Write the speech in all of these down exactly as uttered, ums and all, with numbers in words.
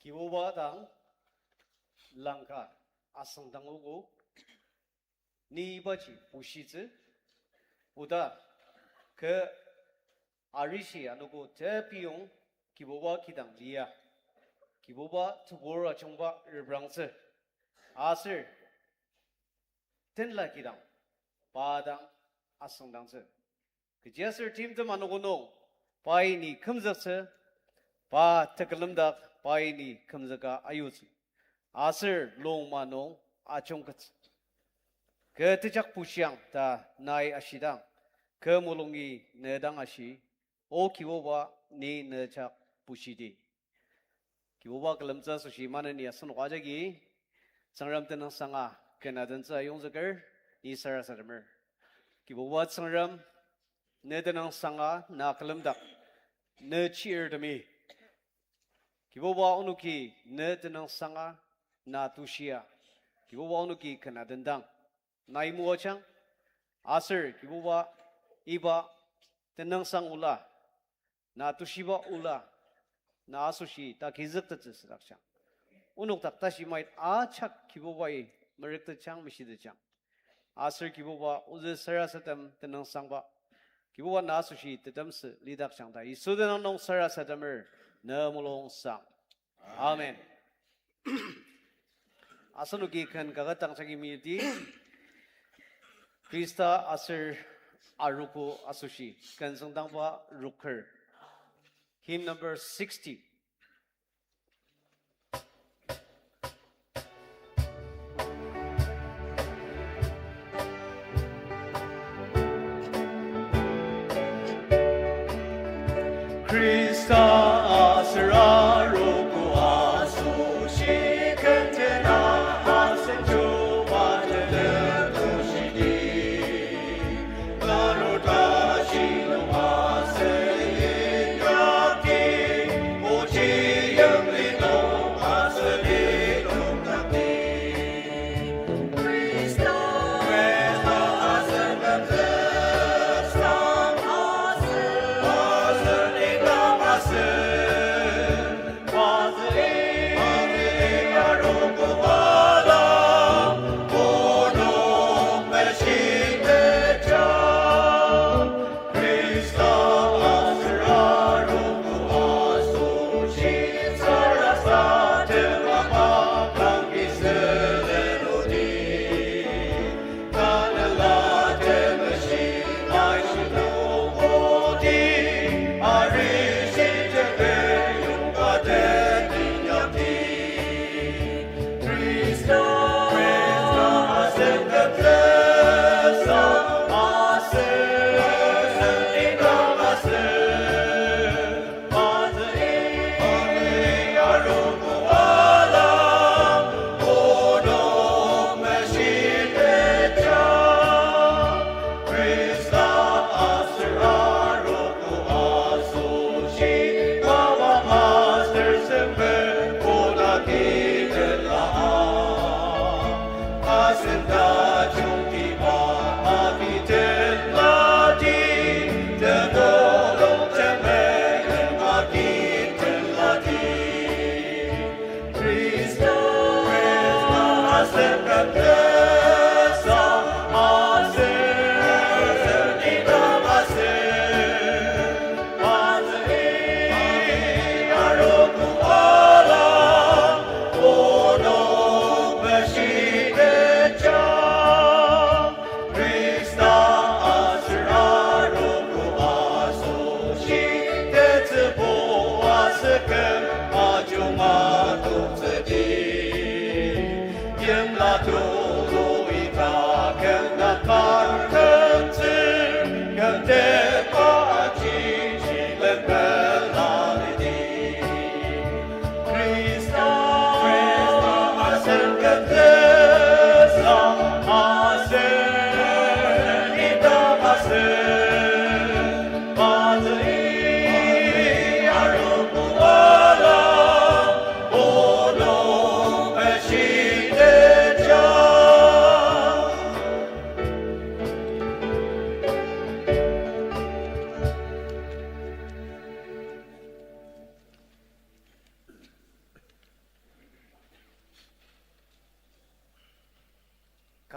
Kibuba dang langka asüngdangogo, ni ibaji bushitsü, oda kü arishi anogo tepiyong Kibuba kidang lia, Kibuba tebur ajungba reprangtsü, aser tenla kidang pa dang asüngdangtsü. Kechiaser timtem anogo nung pai ni kümzüktsü, pa tekülemdak pai ni kümzüka ayutsü. Aser lungma nung ajungketsü. Kü tejak bushiang ta nai ashidang, kü mulungi ne dang ashi, O Kibuba, ni nejak bushidi. Kibuba külemtsü asoshi maneni asenok ajaki Tsüngrem tenüngsanga ken adentsü ayongzüker, ni sarasademer. Kibuba Tsüngrem, ne tenüngsanga na külemdak, ne chirtemi. Kibuba onoki ne tenüngsanga na tushia, Kibuba onoki ken adendang nai moajang, aser Kibuba iba tenüngsang ola, na tushiba ola, na asoshi takizüktettsü südakjang. Onok dak tashi mait ajak Kibubai merüktetjang, meshitetjang. Aser Kibuba ozü sarasadem tenüngsangba, Kibuba na asoshi tetemsü lidakjang ta Yisu tenüng nung sarasademer, ne mulung sang. Amen. Asenoki ken kaket dang jagi meyipdi, Khrista aser arogo asoshi ken süngdangba roker. Hymn number sixty. Khrista aser arogo asoshi kentena asen chuba tele tushidi.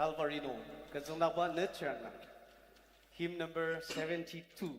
Calvary nung, künzüng dangba ne chirang nang. Hymn number seventy-two.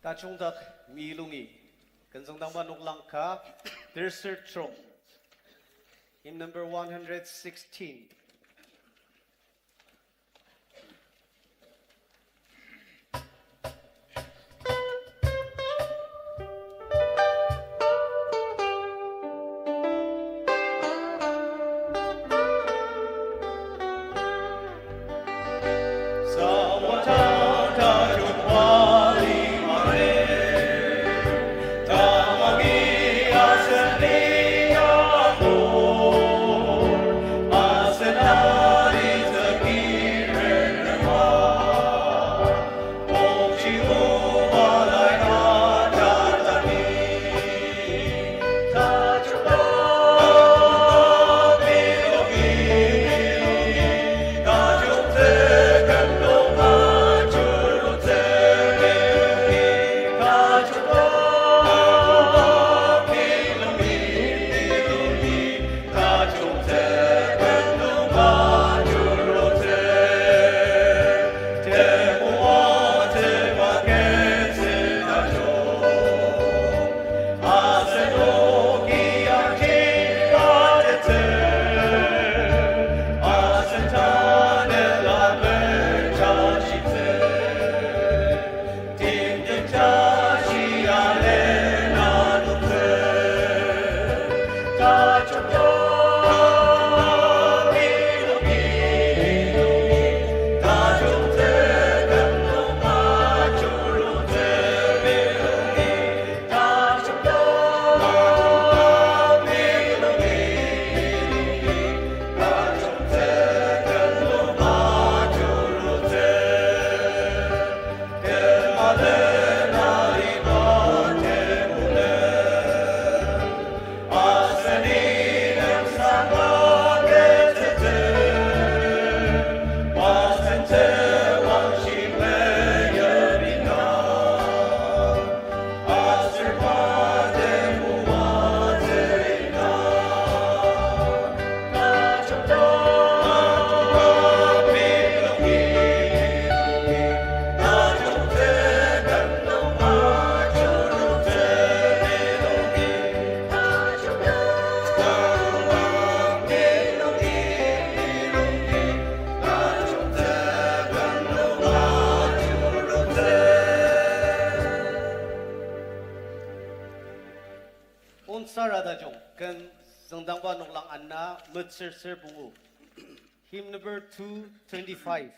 Tajungdak Milungi, künzüng dangba noklang ka, terser trok. Hymn number one hundred sixteen. Züngdangba noklang ana metsür ser pungu. Hymn number two twenty-five.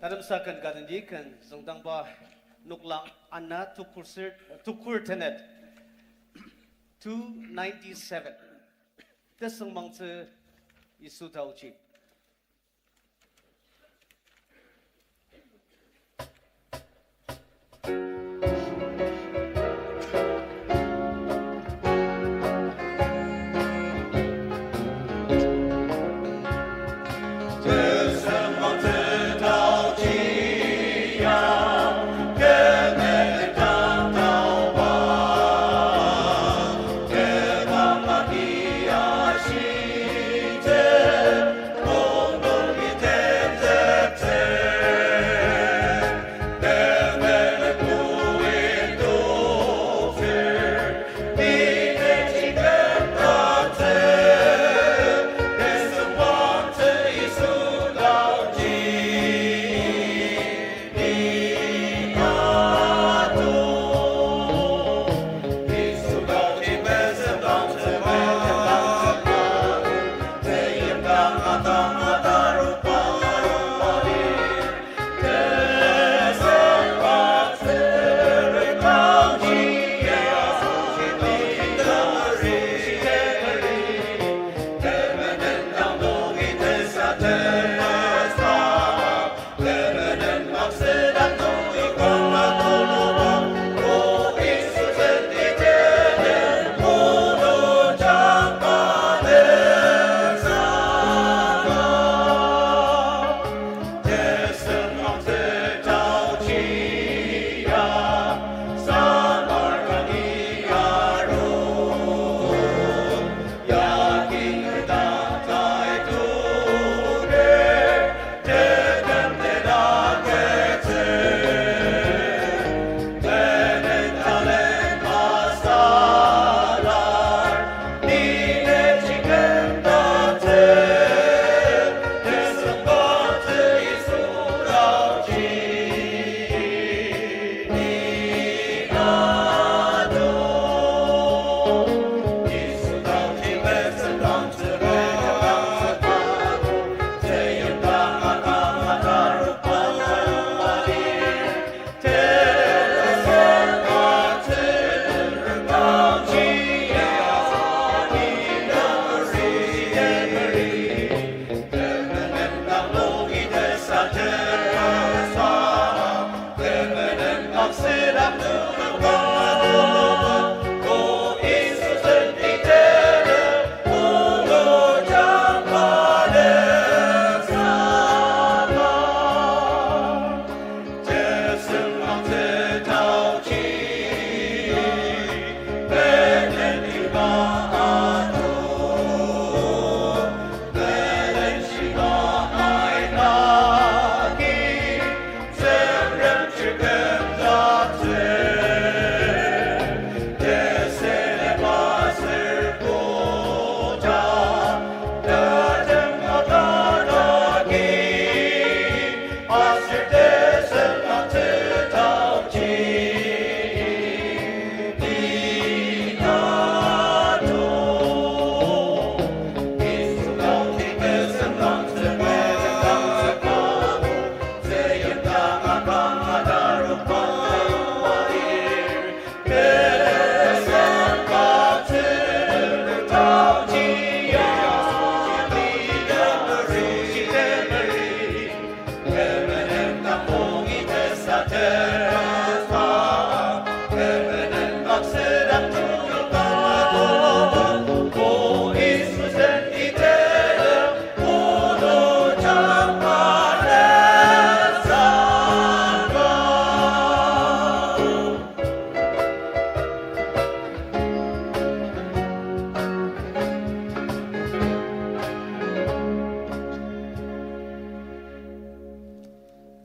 Tatemsa ken ka tendi ken züngdangba noklang ana tukur ser, tukur tenet. Two ninety-seven. Tesüngmangtsü Yisu taochi.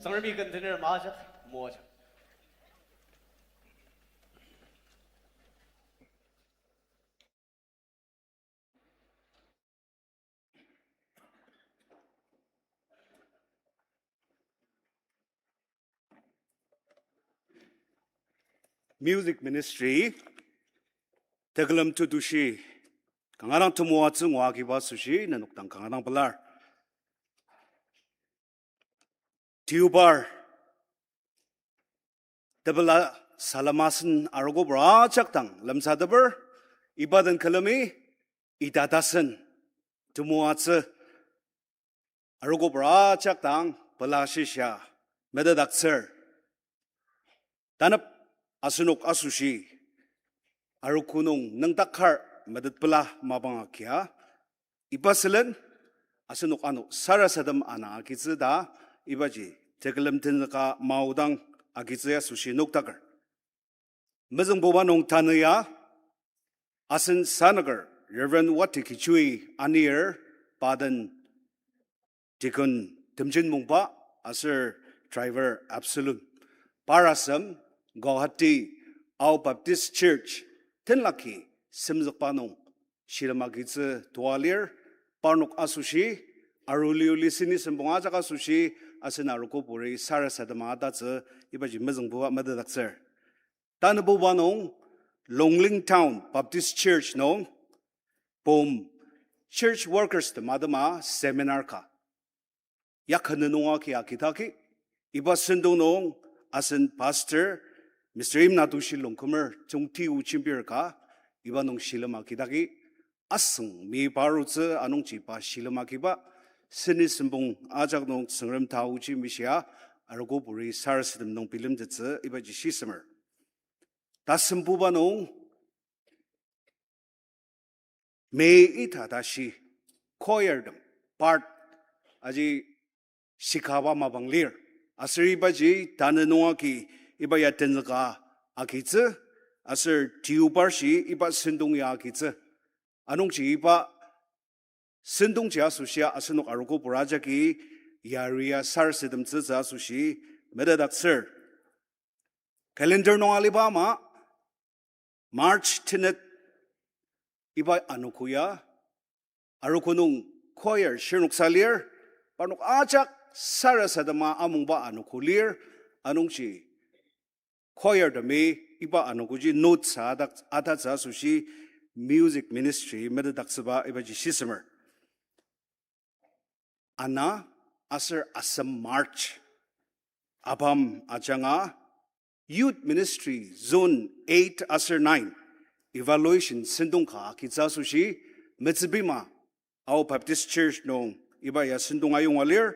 Tsüngremi ken tener majak, moajak. Music ministry, tekülem tetushi, kanga dang temoatsü ngua agiba asoshi nenok dang kanga dang pelar. Tiyubar, tepela salem asen arogobur ajak dang lemsateper, iba den külemi ita tasen temoatsü arogobur ajak dang pela shisa metetdaktsür. Tanep asenok asoshi arogo nung nüngdakar metetpela mapang agia, iba sülen asenok ano sarasadem ana agitsü ta ibaji tekülem tenzüka maodang agitsü asoshi nokdaker. Mezüngbuba nung tanü ya, asen sanaker Reverend Wati Kichui anir, pa den Deacon Temjin Mungba aser driver Absalom. Par asem Guwahati Ao Baptist Church tenlaki semzükba nung shilem agitsü toa lir, parnok asoshi, aruli uli seni sempong ajak asoshi, asen arogoburi sarasadema atatsü, ibaji mezüngbuba metetdaktsür. Tanübuba nung, Longling Town Baptist Church nung, pom church workers tem atema seminar ka yakene nung agi agidaki, iba sentong nung asen pastor, Mister Imnatushi Longkumer jungti o jembir ka, iba nung shilem agidaki, asüng mi parutsü anungji pa shilem agiba, seni sempong ajak nung Tsüngrem taoji mishia, arogoburi sarasadem nung bilemtettsü ibaji shisemer. Tasembuba nung, May ita tashi, choir tem, part, aji shikaba mapang lir. Aser ibaji tanü nung agi iba ya tenzüka agitsü, aser Tiyubar shi iba sentong ya agitsü. Anungji iba sentongji asoshia asenok arogobur ajaki yaria sarasademtsütsü asoshi metetdaktsür. Calendar nung aliba ama, March tenet iba anogo ya, arogo nung choir shirnoksa lir, parnok ajak sarasadema amungba anogo lir, anungji choir temi iba anogoji note sa adak-, atatsü asoshi music ministry metetdaktsüba ibaji shisemer. Ana aser asem March, apam ajanga Youth Ministry Zone eight aser nine evaluation sentong ka agitsü asoshi, Metsübima Ao Baptist Church nung iba ya sentong ayonga lir,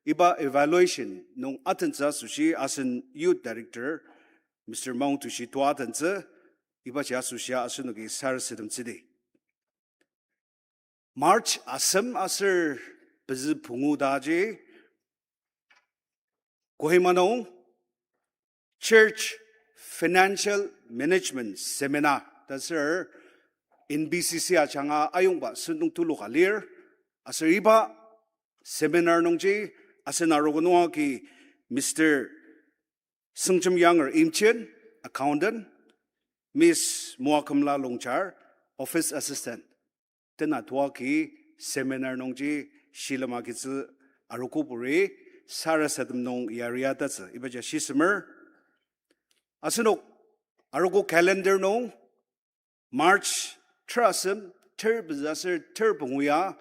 iba evaluation nung atentsü asoshi asen Youth Director Mister Maungtushi toa atentsü, ibaji asoshia asenoki sarasademtsüdi. March asem aser pezü pungu taji Kohima nung Church Financial Management Seminar ta ser N B C C ajanga ayongba sentong tulu ka lir. Aser iba seminar nungji asen arogo nung agi Mister Süngjemyanger Imchen, accountant, Miss Moakümla Longchar, office assistant, tena toa agi seminar nungji shilem agitsü arogoburi sarasadem nung yaria tatsü ibaji shisemer. Asenok arogo calendar nung March terasem ter pezü aser ter pungu ya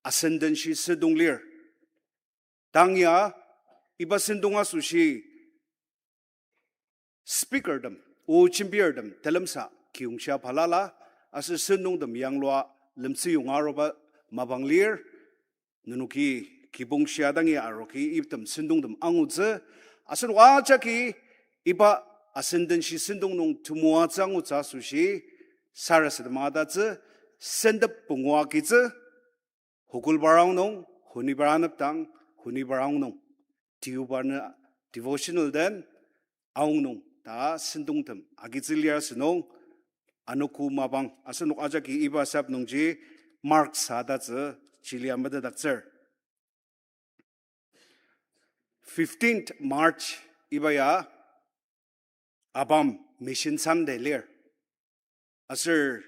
ascendantshi sentong lir. Tang ya iba sentong asoshi speaker tem, o jembir tem telemsa kiyongshia balala, aser sentongtem yanglua lemtsü yonga aruba mapang lir, nenoki kibong shia dangi aroki item sentongtem angutsü, asenok ajaki iba ascendantshi sentong nung temoatsü angutsü asoshi sarasadema atatsü, sentep pungu agitsü, Hokulbar aonung, Honibar anepdang, Honibar aonung, Tiubar nü devotional den aonung ta sentongtem agitsü lir asünung, anogo mapang asenok ajaki iba sap nungji mark sa tatsü chilia metetdaktsür. Fifteenth March iba ya ABAM Mission Sunday lir. Aser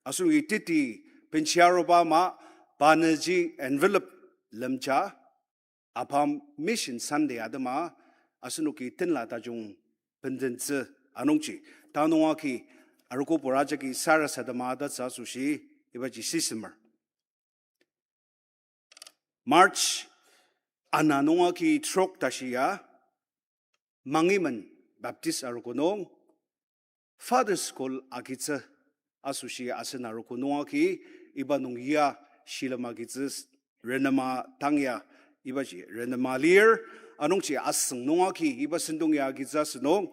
asenoki teti benshia aruba ama, pa nüji envelope lemja, ABAM Mission Sunday atema asenoki tenla tajung bendentsü anungji, tanü nunga ki arogobur ajaki sarasadema tatsü asoshi ibaji shisemer. March ana nunga ki trok tashi ya, Mangimen Baptist arogo nung Father's Call agitsü asoshi asen arogo nunga ki iba nung ya shilem agitsü, renema tang ya ibaji renema lir, anungji asüng nunga ki iba sentong ya agitsü asünung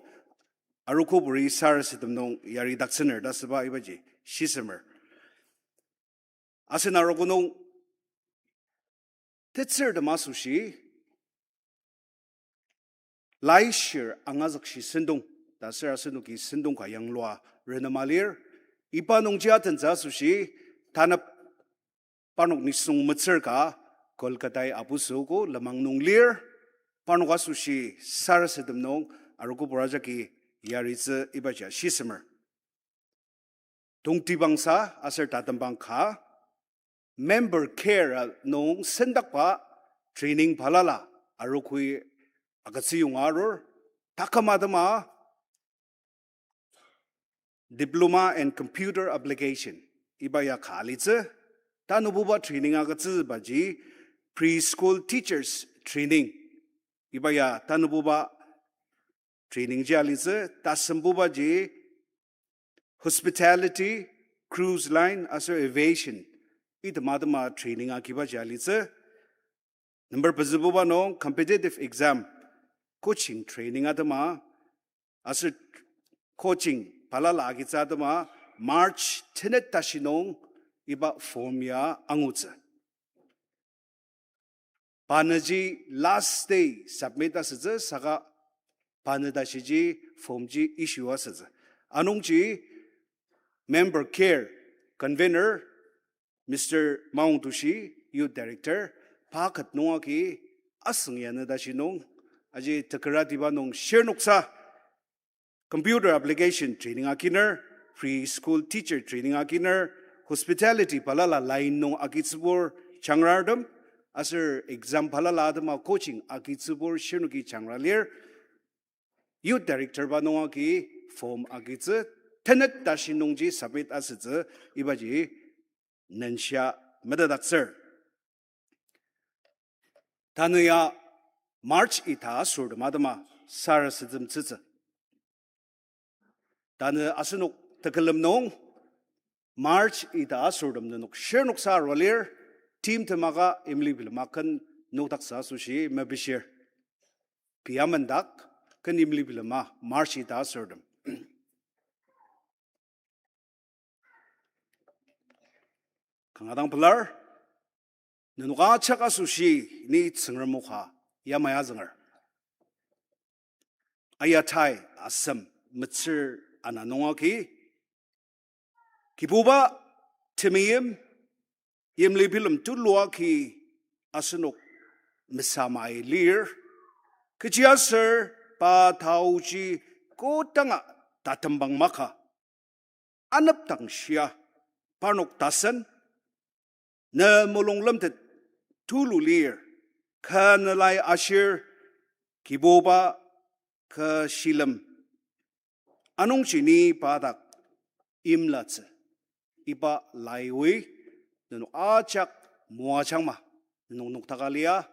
arogoburi sarasadem nung yaridaktsüner ta süba ibaji shisemer. Asen arogo nung tetsürtem asoshi laishir angazükshi sentong ta ser asenoki sentong ka yanglua renema lir. Iba nungji atentsü asoshi tanep parnok nisung metsür ka Kolkatai apusogo lenmang nung lir. Parnok asoshi sarasadem nung arogobur ajaki yaritsü ibaji shisemer. Tongtibangsa aser tatembang ka, member care nung sendakba training balala arogoi agütsüyonga arur, taküm atema Diploma in Computer Application iba ya ka alitsü, tanübuba training agütsübaji Preschool Teachers Training, iba ya tanübuba training ji alitsü, tasembubaji Hospitality, Cruise Line aser Aviation, item atema training agibaji alitsü. Number pezübuba nung competitive exam, coaching training atema, aser coaching balala agitsü atema March tenet tashi nung iba form ya angutsü. Panüji last day submit asütsü saka panü tashiji form ji issue asütsü. Anungji member care convener Mister Maongtushi, Youth Director, pa ket nunga ki asüng yanü tashi nung, aji tekeratiba nung shirnoksa computer application training akiner, preschool teacher training akiner, hospitality balala line nung agitsübur changrartem, aser exam balala atema coaching agitsübur shirnoki changra lir. Youth Director ba nunga ki form agitsü, tenet tashi nungji submit asütsü, ibaji nenshia metetdaktsür. Tanü ya March ita asurtem atema sarasademtsütsü. Tanü asenok tekülem nung March ita asurtem nenok shirnoksa arua lir, team temaka imli bilema ken nokdaktsü asoshi mepishir. Pia mendak ken imli bilema March ita asurtem. Kanga dang pelar, nenok ajak asoshi ni Tsüngrem o ka yamai azünger. Ayatai asem metsür ana nunga ki, Kibuba temeim, yimli bilem tulua ki asenok mesamai lir, kechiaser pa taoji kodanga tatembang maka, anepdang shia parnok tasen, ne mulung lemtet tulu lir, kü ne lai ashir, Kibuba kü shilem. Anungji ni pa dak imlatsü, iba laioi nenok ajak moajangma, nenok noktaka lia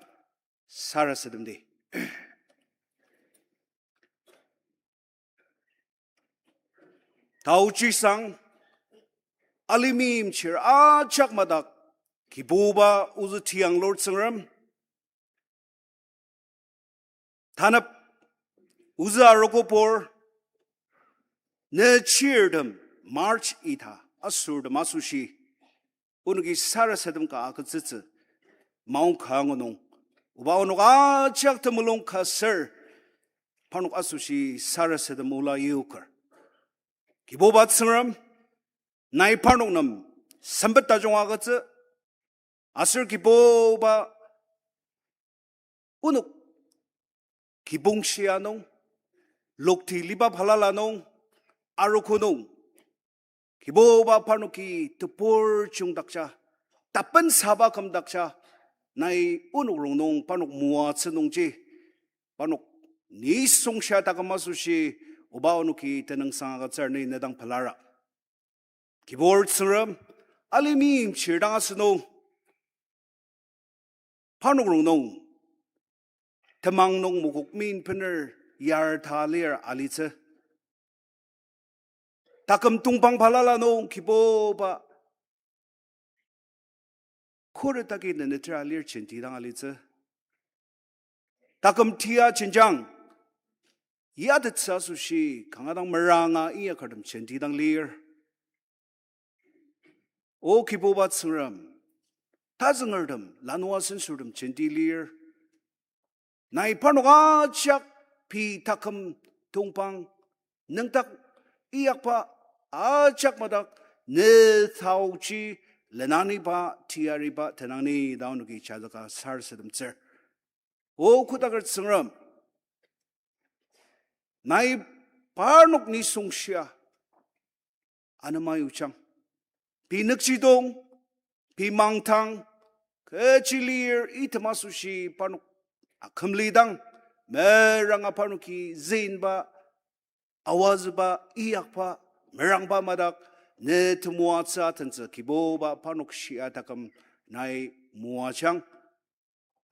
sarasademdi. Taoji sang, alima meimchir ajak madak, Kibuba ozü tianglur Tsüngrem. Tanep ozü arogopur, ne chirtem March ita asurtem asoshi onoki sarasadem ka agütsütsü maongka angu nung, oba onok ajak temulung ka ser parnok asoshi sarasadem ola yoker. Kibuba Tsüngrem, nai parnok nem sempet tajung agütsü, aser Kibuba onok kibong shia nung, lokti liba balala nung, arogo nung, Kibuba parnoki tebur chiyungdakja, tapensaba kümdakja, nai onok rongnung parnok moatsü nungji, parnok nisung shia taküm asoshi, oba onoki tenüngsang agütsür ni nedang pelara. Kibur Tsüngrem, alima meimchir dang asünung, parnok rongnung, temang nung mokok min bener yarta lir alitsü. Taküm tongpang balala nung Kibuba, khuret agi nenetera lir jenti dang alitsü. Taküm tia jenjang, yatettsü asoshi kanga dang meranga inyakertem jenti dang lir. O Kibuba Tsüngrem, tazüngertem, lanua sensortem jenti lir. Nai parnok ajak pei taküm tongpang nüngdak iyakba ajak madak ne taoji lenaniba tiariba tenangni ta onoki jazüka sarasademtsür. O kodaker Tsüngrem, nai parnok nisung shia anema yujang. Pei nükjidong, pei mangdang, kechi lir item asoshi parnok akümlidang, meranga parnoki züngba, awatsüba, iyakba, merangba madak, ne temoatsü atentsü Kibuba parnok shia taküm nai moajang.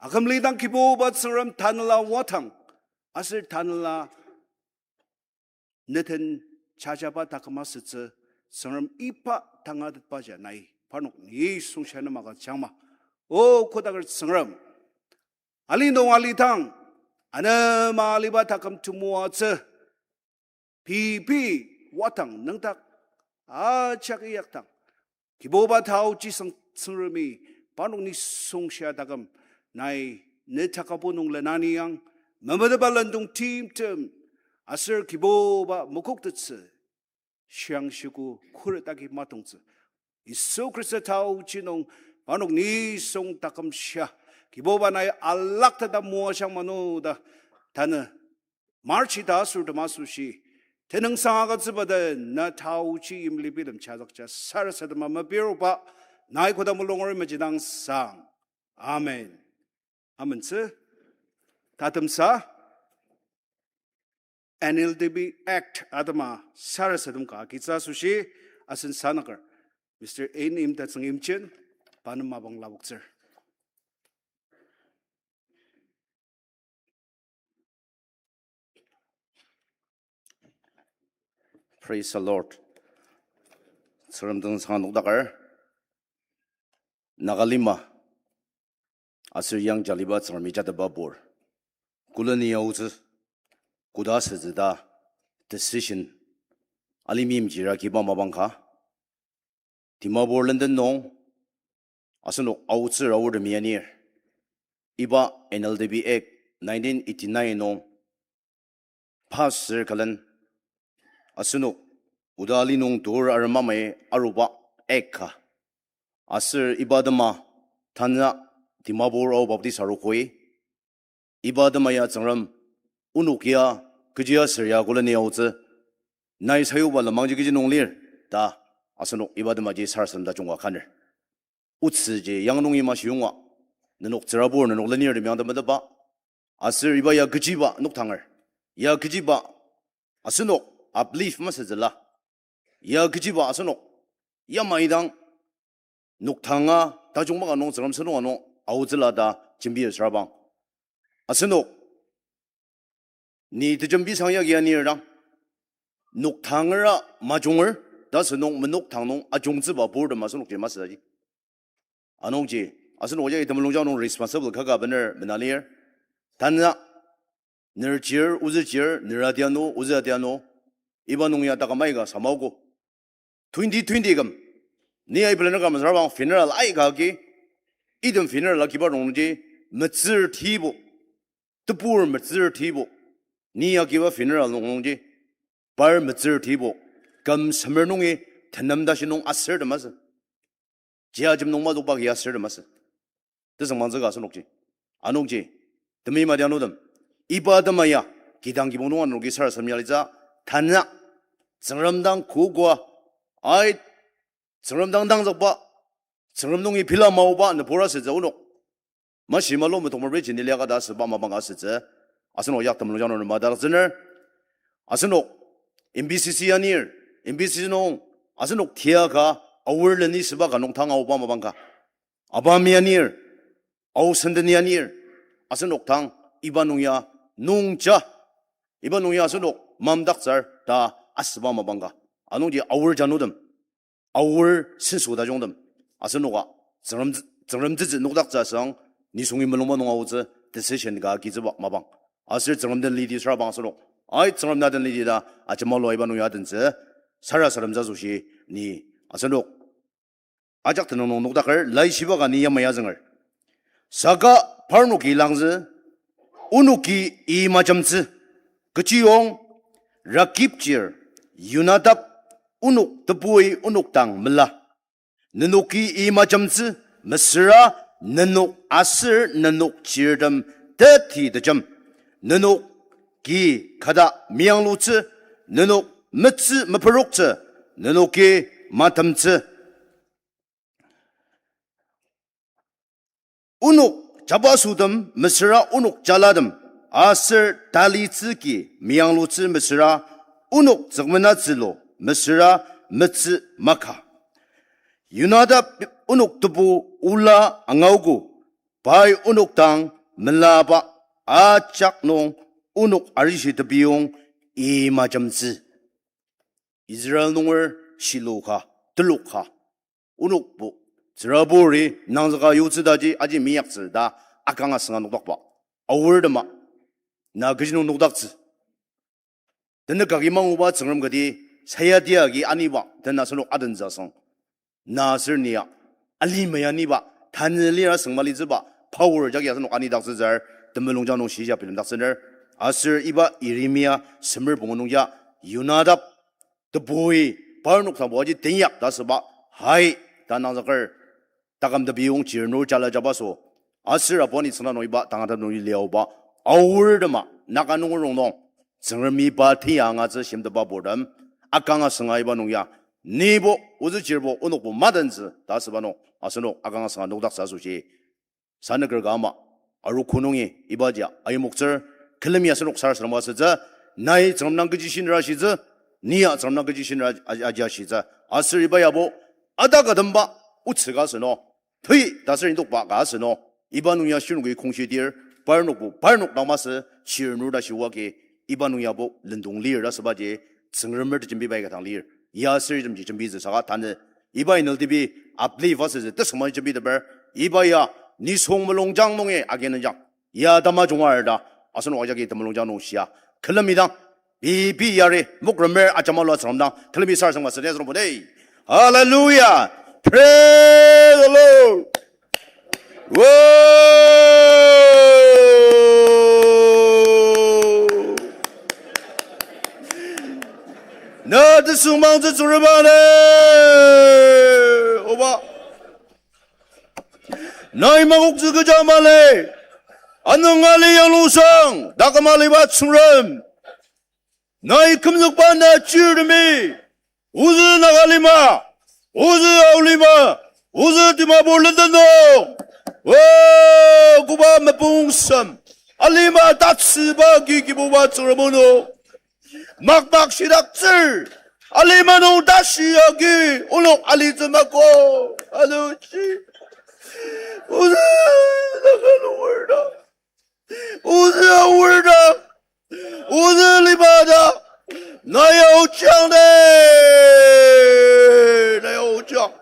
Akümlidang Kibuba Tsüngrem tanela wadang, aser tanela neden jajaba taküm asütsü Tsüngrem iba tangatetba ja nai parnok nisung shia nem agüjangma. O kodaker Tsüngrem, ali nung alidang, anema aliba taküm temoatsü, pei pei wadang nüngdak ajak iyakdang, Kibuba taoji sang Tsüngremi parnok nisung shia taküm nai ne takabo nung lenani yang, memeteba lendong timtem, aser Kibuba mokoktettsü shiang shiogo khuret agi matongtsü Yisu Khrista taoji nung parnok nisung taküm shia Kibuba nai alaktata moajang manu ta tanü March ita asürtem asoshi tenüngsang agütsüba ta na taoji yimli bilem jazükja sarasadema mepiruba nai koda mulungeri mejidang sang. Amen. Amentsü. Tatemsa N L D B Act atema sarasadem ka agitsü asoshi asen sanaker Mister N. Imtatsüng Imchen, pa nem mapang lapoktsür. Praise the Lord. Tsüngrem tenüngsang nokdaker. Nagalima aser yangjaliba Tsüngremi jateba pur, koleni aotsü koda asütsü ta decision alima meimchir akiba mapang ka, Dimapur lenden nung asenok aotsü aortemi anir, iba N L D B Act nineteen eighty-nine nung pass asür külen asenok oda ali nung tur aremamai aruba Act ka. Aser iba atema tanü Dimapur Ao Baptist Arogoi, iba atema ya Tsüngrem, onok ya kechi aser ya koleni aotsü, nai sayuba lenmangji kechi nung lir ta asenok iba atemaji sarasadem tajung ka kaner. Otsüji yang nungi mashiyonga, nenok tsürabur, nenok lenirtemi ang temetetba, aser iba ya kechiba noktanger, ya kechiba asenok uplift masütsüla, ya kechiba asenok yamai dang noktanga tajung maka nung Tsüngrem sentong ka nung aotsüla ta jembi asürabang, asenok ni tejembi sang yagi anir dang, noktangera majunger ta asünung menoktang nung ajungtsüba purtem asenokji masüji. Anungji, asenok jagi temulungjang nung responsible kaka bener mena lir. Tanü ner chir, ozü chir, ner atianu, ozü atianu, iba nung ya taküm aika samaogo. Twenty twenty küm, ni ai pelaner küm sürabang funeral aika agi, item funeral akiba nungji, metsür tibo, tebur metsür tibo, ni akiba funeral nungji, par metsür tibo, küm semer nungi tenem tashi nung asürtem asü. Jiajem nung mazükba agi asürtem asü. Tesüngmangtsü ka asenokji. Anungji, temi madianutem, Iba atema ya, kidang kibong nung anoki sarasadem ya litsü, tanü, Tsüngrem dang kokoa, ai, Tsüngrem dang dangzükba, Tsüngrem nungi pela maoba nübur asütsü onok. Mashi malo metokmer bejin iliaka ta asüba mapang ka asütsü. Asenok yak temulung jang nung madaktsüner. Asenok M B C C anir, M B C C nung, asenok tiaka, aor leni süba ka nung tang aoba mapang ka. Abami anir, Ao Senden anir, asenok tang iba nung ya nungja, iba nung ya asenok mamdaktsür ta asüba mapang ka. Anungji aor janutem, aor senso tajungtem, asenoka Tsüngrem, Tsüngrem tsütsü nokdaktsü asüang, nisungi mulungba nung aotsü decision ka agitsüba mapang. Aser Tsüngrem den lidi sürabang asenok, ai Tsüngrem na den lidi ta ajemalua iba nung ya adentsü, sarasademtsü asoshi ni asenok ajak tenüng nung nokdaker, Laishiba ka ni yamai azünger. Saka parnoki langzü, onoki i majemtsü, kechiyong Rakib chir Yonadab onok tebui onok dang mela. Nenoki i majemtsü, mesüra nenok aser nenok chirtem teti tejem. Nenoki kata meyanglutsü, nenok metsü meperoktsü, nenoki matemtsü. Onok jabasotem mesüra onok jalatem, aser talitsüki meyanglutsü mesüra onok tsükmenatsülu mesüra metsü maka. Yonadab onok tebu ola angaogo, pai onok dang melaba ajak nung onok arishi tebiyong i majemtsü. Israel nunger Shilo ka, telok ka, onokbo, tsüraburi nangzüka yutsü taji aji meyaktsü ta akanga sünga nokdakba. Aor tema, na kechi nung nokdaktsü. Tenük agi manguba Tsüngrem kati, sayati agi aniba, tena asenok adentsü asüng. Na aser nia, alima ya niba, tanü lira süngmalitsüba, power jagi asenok anidaktsütsür, temulung jang nung shija bilemdaktsüner, aser iba Yeremia semer pungu nung ya, Yonadab, tebui, parnok tangbo aji tenyak ta asüba, hai, ta nangzüker, taküm tebiyong chirnur jala jabaso, aser apu ani tsüngda nung iba tangatetba nung liaoba, aor tema, Naga nunger rongnung, Tsüngremi pa tiya angatsü shimteba purtem, akanga sünga iba nung ya, nibo, ozü chirbo, onokbo madentsü, ta asüba nung, asenok akanga sünga nokdaktsü asoshi. Sanüker ka ama, arogo nungi, ibaji, ayimoktsür, külemi asenok sarasadema asütsü, nai Tsüngrem dang kechi shinera shitsü, nia Tsüngrem dang kechi shinera a-, aji ashitsü, aser iba yabo, ata ka temba, otsü ka asü no, tei, ta aser indokba ka asü no, iba nung ya shirnoki kongshidir, parnokbo, parnok dang masü, chirnur ta shiwagi, iba nung yabo, lendong lir ta asübaji, Tsüngremer tejembiba ika dang lir, ya aser itemji jembitsü saka tanü, iba inel tibi, uplift asütsü, tesüngma jembiteper, iba ya, nisung mulungjang nungi aginjang, ya tamajunga arda, asenok ajaki temulungjang nung shia, külemi dang, pei pei yari, mokremer ajamalua Tsüngrem dang, külemi sarasadema asütsü asenok pone. Hallelujah. Praise the Lord. Whoa! Na tesüngmangtsü Tsüngrem ne, Oba. Nai makoktsü kecha mali, anung ali yanglusang, taküm aliba Tsüngrem. Nai kümzükba na chirtemi, ozü Naga lima, ozü Ao lima, ozü Dimapur lendeno, o, koba mepungsem, alima tatsüba agi Kibuba Tsüngrem ono makmak shidaktsür, alima nung tashi agi onok alitsü mako, aluji, ozü Naga nunger dang, ozü Ao nunger dang, ozü lima dang, nai aojang ne, nai aojang,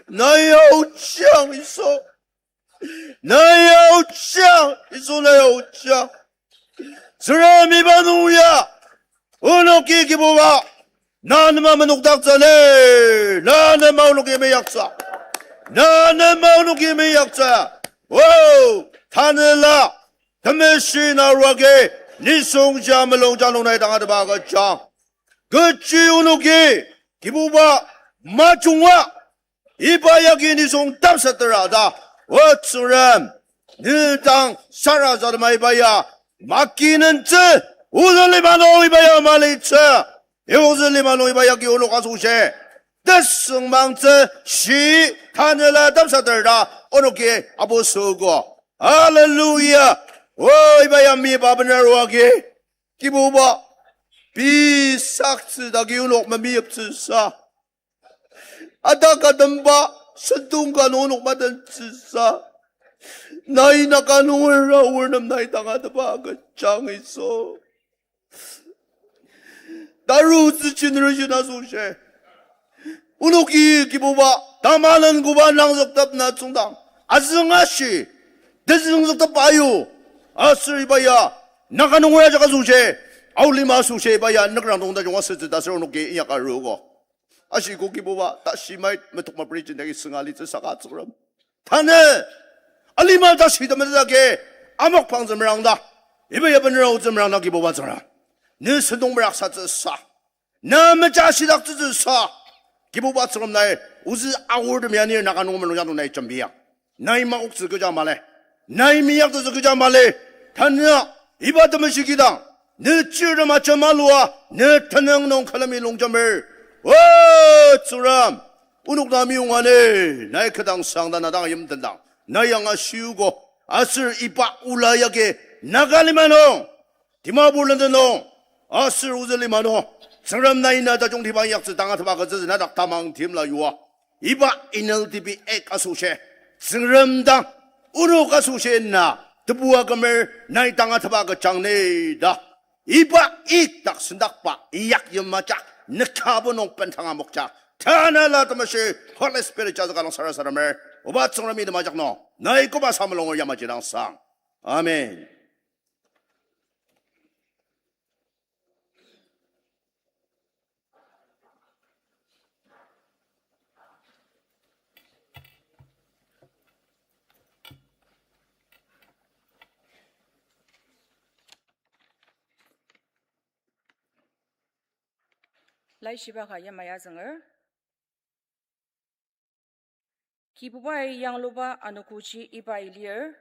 nai aojang Yisu, nai aojang Yisu, nai aojang. Tsüngrem iba nung ya, onoki Kibuba, na nem menokdaktsü ne, na nem onoki meyaktsü, na nem onoki meyaktsü. O, tanela, temeshi na ruagi, nisung ja mulung ja nung nai tangatetba agüjang. Kechi onoki, Kibuba, majunga, iba yagi nisung tamsatera ta, o Tsüngrem, Ne dang sarasadema iba ya makinentsü, ozü lima nung iba ya malitsü. Ozü lima nung iba ya ki onok asoshi tesüngmangtsü shi tanela tamsater ta onoki apu süogo. Hallelujah. O iba ya miba bener oa ki, Kibuba, pei saktsü ta ki onok memeyiptsüsa, ata ka temba sentong ka nung onok matentsüsa, nai Naga nunger aor nem nai tangatetba agüjang Yisu. Tarutsü generation asoshi onoki Kibuba tamalen koba nangzüktepna tsüngdang azüngashi tezüngzüktep ayu, aser iba ya Naga nunger ajak asoshi, Ao lima asoshi iba ya nükrang nung tajung asütsü ta aser onoki inyaka aruogo. Ashi ko Kibuba, tashi mait metok mapri jindagi sünga litsü saka Tsüngrem, tanü alima tashi temetetdagi amakpang zümerangda, iba ya bener aotsü merangda Kibuba Tsüngrem, ne sentong meraksatsüsa, na meja shidaktsütsüsa, Kibuba Tsüngrem nai ozü aor temi anir Naga nunger mulung yanung nai jembiang. Nai makoktsü kecha mali, nai miyaktettsü kecha mali. Tanü iba temeshi kidang ne chirtem ajemalua, ne tenüng nung külemi longjemer. O Tsüngrem, onok na meyong ani, nai kü dang sang ta na dang yimtendang nai angashiugo. Aser iba ola yagi Naga lima nung, Dimapur lenden nung, aser ozü lima nung, Tsüngrem nai na tajungtiba inyaktsü tangatetba agütsütsü na dak tamang timla yua. Iba N L T P Act asoshi, Tsüngrem dang onok asoshi na tebua kümer nai tangatetba agüjang ni ta, iba ik dak sendakba iyak yimajak, nükabo nung bendang amokjak, tanela temeshi Holy Spirit jazüka nung sarasademer. Oba Tsüngremi temajak nung nai koba samalonger yamaji dang sang. Amen. Laishiba ka yamai azünger. Kibubai yangluba anogoji ibai lir,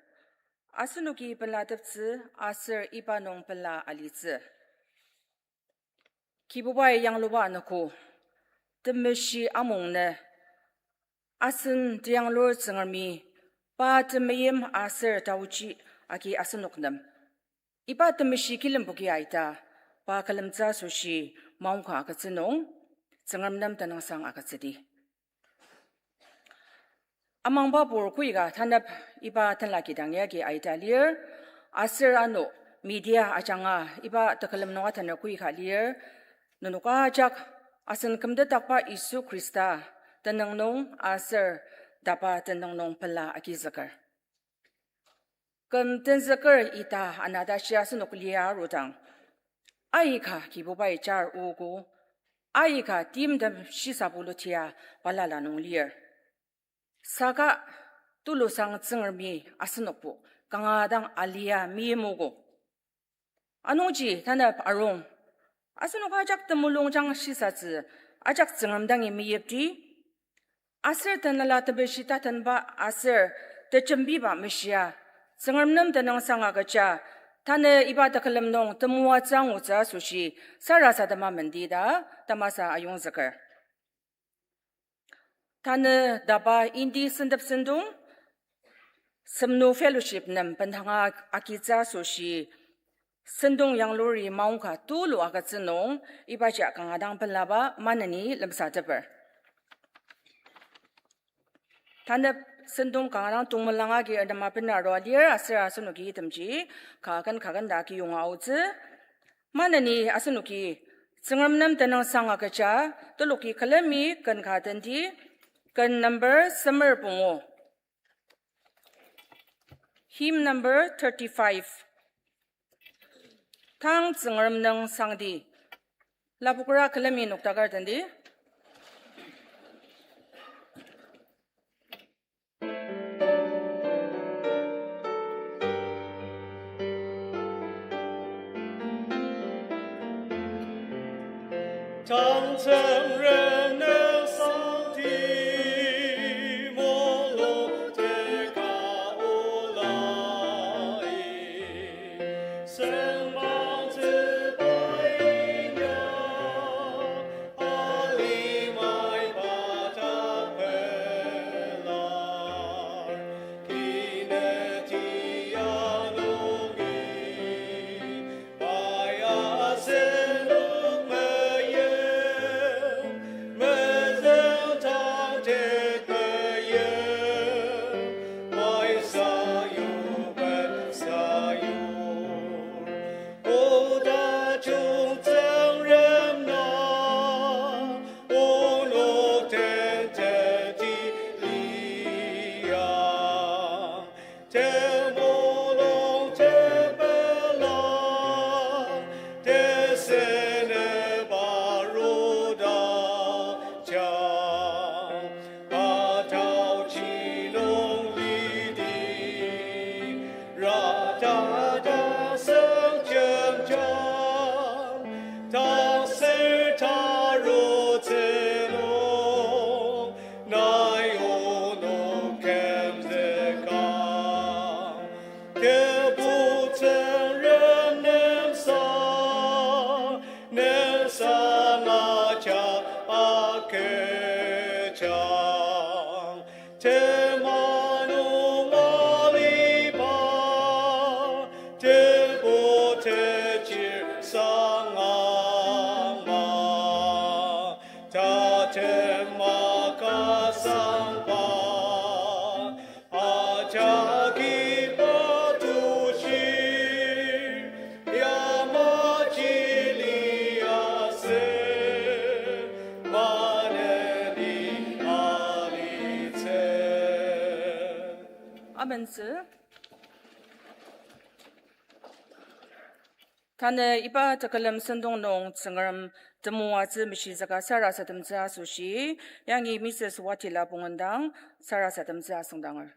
asenoki pelateptsü aser iba nung pela alitsü. Kibubai yangluba anogo, temeshi amung nü, asen teyanglur Tsüngremi, pa temeim aser taochi agi asenok nem iba temeshi kilemboki aita, pa külemtsü asoshi maongka agütsü nung, Tsüngrem nem tenüngsang agütsüdi. Amangbapur koika tanep iba tenla kidang yagi aita lir, aser ano media ajanga iba tekülem nung atener koika lir, nenok ajak asen kümtetdakba Yisu Khrista tenüng nung aser tapa tenüng nung pela agizüker. Küm tenzüker ita anata shia asenok lia arudang, aika Kibubai jar ogo, aika timtem shisabu lutia balala nung lir. Saka tulusang Tsüngremi asenokbo kanga dang alia meimogo. Anungji tanep arung, asenok ajak temulungjang shisatsü, ajak Tsüngrem dangi meyipdi, aser Tanela Temeshi tatenba aser tejembiba meshia, Tsüngrem nem tenüngsang agüja, tanü iba tekülem nung temoatsü angutsü asoshi sarasadema mendi ta tamasa ayongzüker. Tanü tapa indi sentep sentong, Semnu Fellowship nem bendanga agitsü asoshi sentong yanglur maongka tulu agütsü nung, ibaji kanga dang pelaba maneni lemsateper. Tanep sentong kanga dang tongmelang agi erdema bena arua lir, aser asenoki itemji kaken kaken ta agi yonga aotsü. Maneni asenoki Tsüngrem nem tenüngsang agüja, teloki külemi ken ka tendi, ken number semer pungu. Hymn number thirty-five. Tang Tsüngrem nüngsangdi. Lapokra külemi noktaker tendi. Tang Tsüngrem nüngsangdi, molo teka ola. Tatasüng jemjang, taser tarutsü nung, nai onok kümzüka. Tebu Tsüngrem nemsa, nemsa naja aküjang. Tema nung aliba, tebu tejir sangama. Tatema kasangba, ajaki patushi, yamaji liasü, maneni alitsü. Amentsü. Tanü iba tekülem sentong nung Tsüngrem temoatsü meshizüka sarasademtsü asoshi, yangi Missus Watila pongundang sarasademtsü asüngdanger.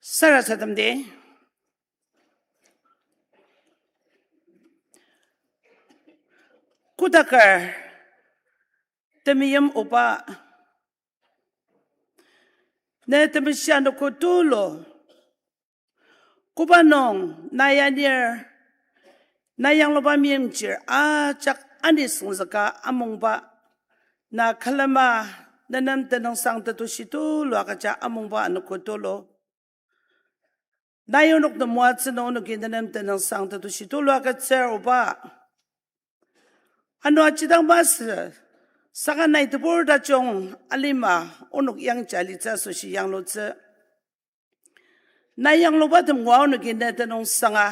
Sarasademdi. Kodaker temeim Oba, ne temeshi anogo tulu, koba nung na yanir, na yangluba meimchir ajak anisüngzüka amungba, na külema nenem tenüngsang tetushi tulu agüja amungba anogo tulu. Nai onok temoatsü nung onoki nenem tenüngsang tetushi tulu agütsür Oba. Ano ajidang masü, saka nai tebur tajung alima onok yangja alitsü asoshi yanglutsü. Na yanglubatem ngua onoki ne tenüngsanga,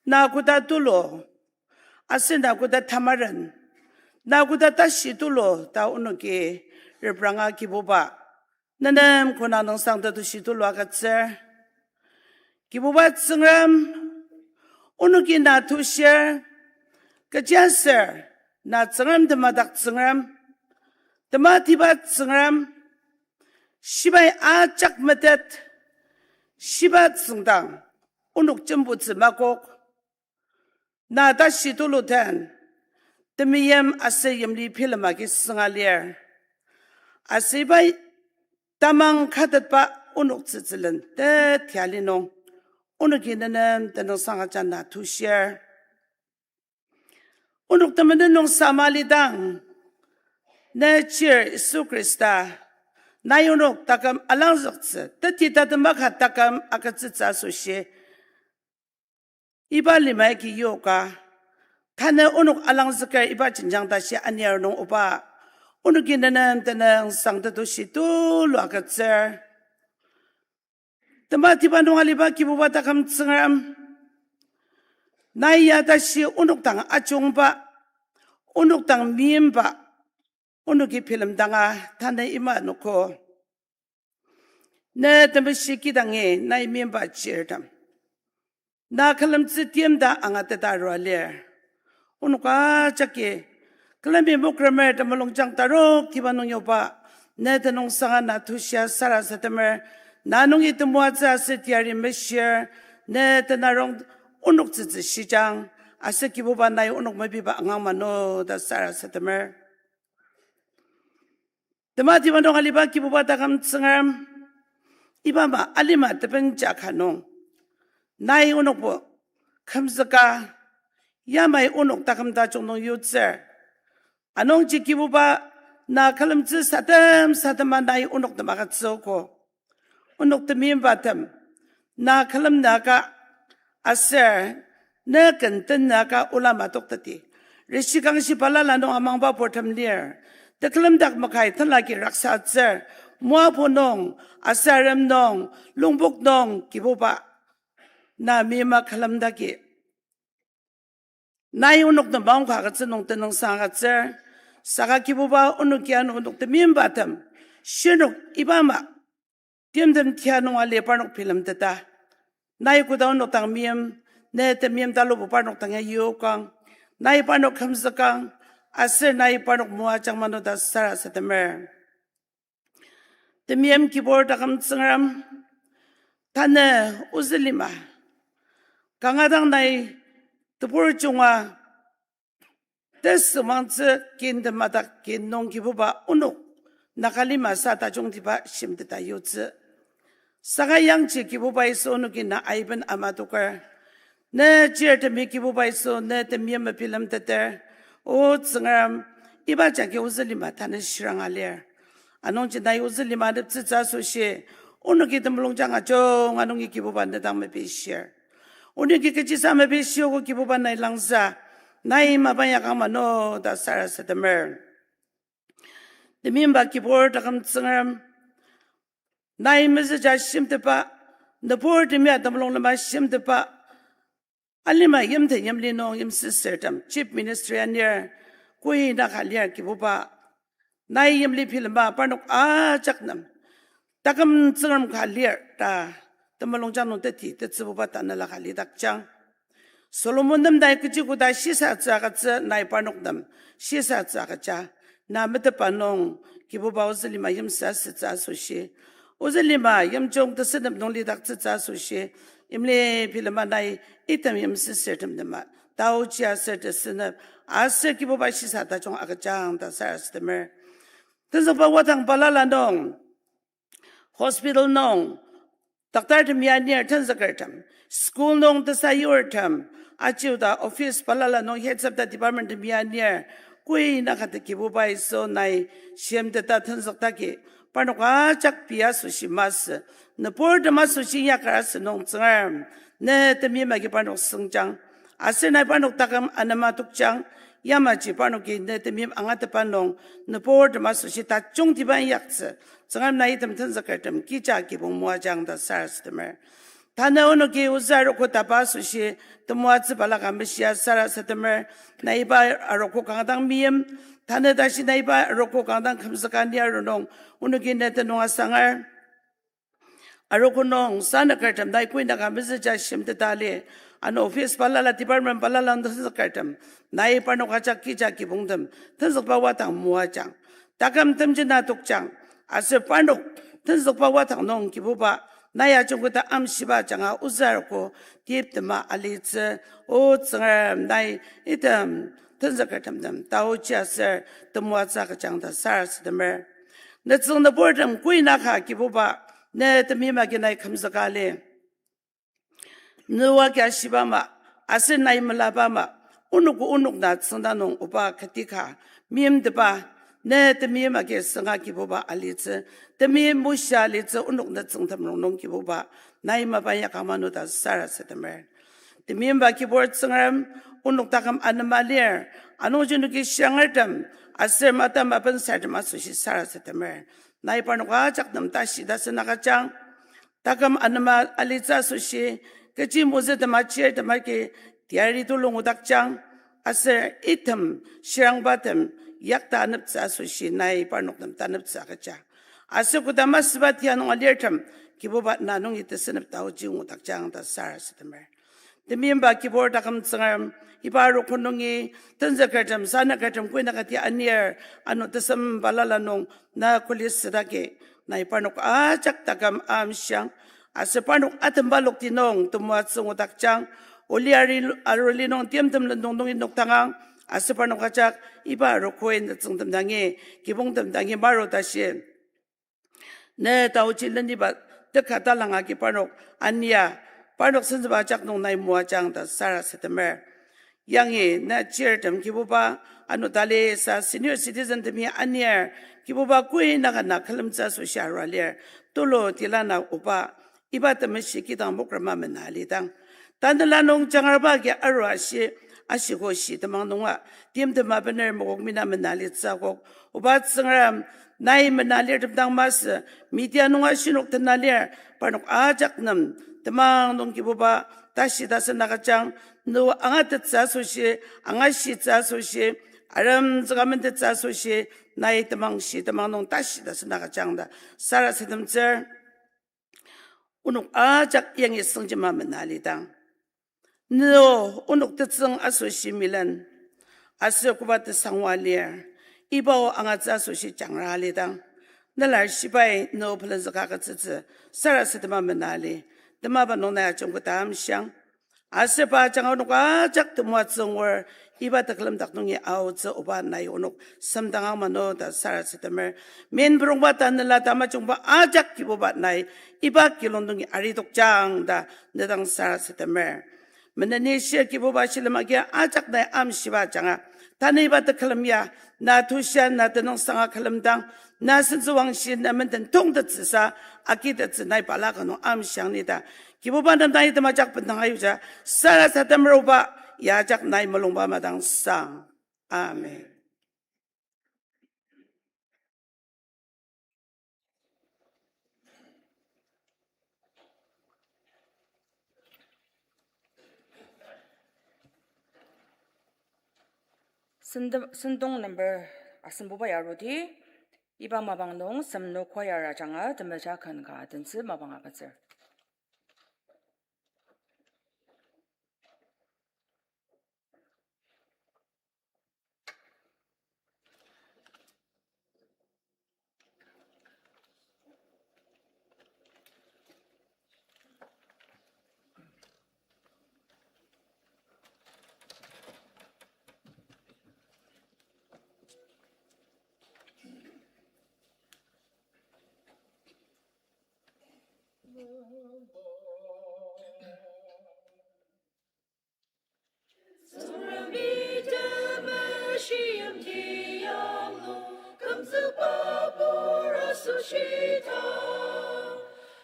na koda tulu, aser na koda tamaren, na koda tashi tulu ta onoki repranga Kibuba. Nenem kona nüngsang tetushi tulu agütsür. Kibuba Tsüngrem, onoki na tushir, kechiaser na Tsüngrem temadak Tsüngrem, tematiba Tsüngrem, shibai ajak metet, shiba tsüngdang, onok jembutsü makok. Na tashi tulu den, temeim aser yimli bilem agi sünga lir. Aser iba tamang katetba onok tsütsülen tetiali nung, onoki nenem tenüngsang agüja na tushir. Onok temenen nung samalidang, ne chir Yisu Khrista, nai onok taküm alangzüktsü, teti tatem maka taküm agütsütsü asoshi, iba lima agi yoka, tanü onok alangzüker iba jenjang tashi anir nung Oba, onoki nenem tenüngsang tetushi tulu agütsür. Tematiba nung aliba Kibuba taküm Tsüngrem, nai ya tashi onok dang ajungba, onok dang meimba, onoki bilemdanga tanü ima anogo. Ne temeshi kidangi nai meimba chirtem, na külemtsü timta angateta arua lir. Onok ajaki külemi mokremer temulungjang tarok tiba nung yoba, ne tenüngsanga na tushia sarasademer, na nungi temoatsü aser teyari meshir, ne tenarong onok tsütsü shijang, aser Kibuba nai onok mepiba angang mano ta sarasademer. Tematiba nung aliba Kibuba taküm Tsüngrem, iba ama alima tebenja ka nung, nai onokbo kümzüka, yamai onok taküm tajung nung yutsür. Anungji Kibuba, na külemtsü sadem sadema nai onok nem agütsüogo. Onok temeimbatem, na külemnüaka, aser ne ken tenüaka ola madokteti. Rishikangshi balala nung amangba purtem lir, tekülemdak makai tenlaki raksatsür, Moabu nung, aser arem nung, Longpok nung, Kibuba, na meima külemdaki nai onok nem maongka agütsü nung tenüngsang agütsür. Saka Kibuba, onoki ano onok temeimbatem, shirnok iba ama timtem tia nung ali parnok bilemteta, nai koda onok dang meim, ne temeim talubo parnok dang ya yokang, nai parnok kümzükang, aser nai parnok moajang mano ta sarasademer. Temeim kibur taküm Tsüngrem, tanü ozü lima, kanga dang nai tebur junga tesümangtsü kin temadak kin nung Kibuba onok Naga lima sa tajungtiba shimteta yutsü. Saka yangji Kibuba Yisu onoki na aiben amatoker. Ne chirtemi Kibuba Yisu ne temeim mebilemteter. O Tsüngrem, iba jagi ozü lima tanü shiranga lir. Anungji nai ozü lima aneptsütsü asoshi, onoki temulungjang ajunga nungi Kibuba ne dang mepishir. Onoki kechisa mepishiogo Kibuba nai langzü, nai mapa inyakang mano ta sarasademer. Temeiba kibur taküm Tsüngrem, nai mezüja shimteba, nüburtemi ya temulung lima shimteba, alima yimten yimli nung yimsüsürtem, Chief Minister anir, koi naka lir Kibuba, nai yimli bilema parnok ajak nem taküm Tsüngrem ka lir ta temulungjang nung teti tetsübuba tanela ka lidakjang. Solomon nem nai kechi koda shisatsü agütsü nai parnok nem shisatsü agüja. Na metetba nung Kibuba ozü lima yimsü asütsü asoshi, ozü lima yimjung tesünep nung lidaktsütsü asoshi, yimli bilema nai item yimsüsürtem tema taochi aser tesünep aser Kibuba shisa tajung agüjang ta sarasademer. Tenzükba wadang balala nung, hospital nung doctortem ya anir tenzükertem, school nung tesayurtem, aji oda office balala nung heads of the department tem ya anir, koi naka ta Kibuba Yisu nai shimteta tenzüktaki, parnok ajak pei asoshi masü, nüburtem asoshi yakar asü nung Tsüngrem, ne temeim agi parnok süngjang, aser nai parnok taküm anema tokjang, yamaji parnoki ne temeim angatepa nung nüburtem asoshi tajungtiba inyaktsü, Tsüngrem nai item tenzükertem kija kibong moajang ta sarasademer. Tanü onoki ozü arogo tapa asoshi temoatsü balaka meshia sarasademer. Nai iba arogo kanga dang meim, tanü tashi nai iba arogo kanga dang kümzüka ni aru nung, onoki ne tenüng asangar. Arogo nung sanükertem nai koi naka mezüja shimteta li, ano office balala department balala nung tenzükertem, nai parnok ajak kija kibongtem tenzükba wadang moajang, taküm temjena tokjang, aser parnok tenzükba wadang nung Kibuba, nai ajungketa amshiba ajanga ozü arogo tiptema alitsü, O Tsüngrem nai item tenzükertem nem taochi aser temoatsü agüjang ta sarasademer. Nütsüng nüburtem koi naka Kibuba, ne temeim agi nai kümzüka li. Nüwa kia shiba ama, aser nai melaba ama, onok onok na tsüngda nung oba ketika meimtepa, ne temeim agi sünga Kibuba alitsü, temeim bushia alitsü onok nütsüngtem rongnung Kibuba, nai mapa inyaka mano ta sarasademer. Temeimba kibur Tsüngrem, onok taküm anema lir, anungji onoki shirangertem aser matem aben sartem asoshi sarasademer. Nai parnok ajak nem tashi tasen agüjang. Taküm anema alitsü asoshi, kechi mozü tema chir temaki teyari tulu ngudakjang, aser item shirangbatem yakta aneptsü asoshi nai parnok nem taneptsü agüja. Aser kodama süba tia nung alirtem, Kibuba na nungi tesünep taoji ngudakjang ta sarasademer. Temeimba kibur taküm Tsüngrem, iba arogo nungi tenzükertem, sanükertem, koi naka ti anir, ano tesem balala nung na kuli südagi, nai parnok ajak taküm amshiang, aser parnok atemba lokti nung temoatsü ngudakjang, oli ari aruli nung timtem lendong nungi noktangang, aser parnok ajak iba arogoi nütsüngtem dangi, kibongtem dangi maru tashi ne taochi leniba teka talang agi parnok ania, parnok senzüba ajak nung nai moajang ta sarasademer. Yangi na chirtem Kibuba, ano talisa senior citizen temi anir, Kibuba koi naka na külemtsü asoshi arua lir, tulu tila na oba, iba temeshi kidang mokrama mena alidang, tanela nung jangraba agi aru ashi, ashiko shi temang nunga, timtem abener mokok mina mena alitsü akok, oba Tsüngrem, nai mena alirtem dang masü, media nunga shinok tena lir, parnok ajak nem, temang nung Kibuba, tashi tasen agüjang, nü angatettsü asoshi, angashitsü asoshi, aremzüka mentettsü asoshi, nai temang shi temang nung tashi tasen agüjang ta sarasademtsür. Onok ajak yangi sengjema mena alidang, Neo onok tetsüng asoshi milen, aser koba tesangwa lir, iba o angatsü asoshi jangra alidang, nelar shibai neo pelenzüka agütsütsü sarasadema mena ali. Temaba nung nai ajungketa amshiang. Aser pa ajanga onok ajak temoatsü angur, iba tekülem dak nungi aotsü oba nai onok semdang ang mano ta sarasademer. Min purongba ta nela ta majungba ajak Kibuba nai iba kilong nungi aridokjang ta nedang sarasademer. Meneni shir Kibuba shilem agi ajak nai amshiba ajanga, tanü iba tekülem ya, na tushia, na tenüngsanga külemdang, na sentsüwangshi, na menden tongtetsüsa, agitettsü nai balaka nung amshiang ni ta Kibuba nem nai temajak bendang ayuja sarasademer oba, ya ajak nai mulungba madangsang. Amen. Sende-, sentong number asembuba ya arudi, iba mapang nung semnok choir ajanga temeja ken ka adentsü mapang agütsür. Tsüngremi temeshiyim tianglu kümzükba pur asoshita.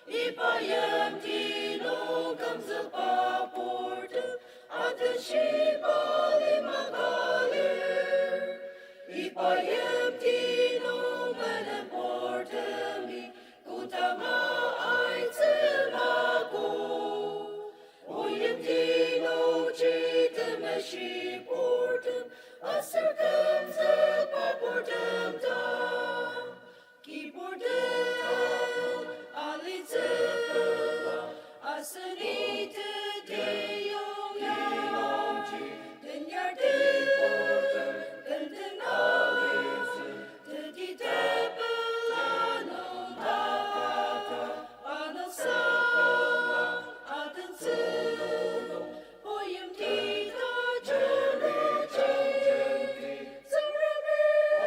Iba yimti nung kümzükba purtem atenshiba lima ka lir. Iba yimti nung menen purtemi kodanga aitsü mako. Oyimti nungji temeshi purtem aser kümzükba purtem ta. Kibur den alitsü pela, aseni teti yongya. Tenyar tebur tenten alitsü, teti tepela nung tata, panasa atentsü. Oyimti ta jene jenti, Tsüngremi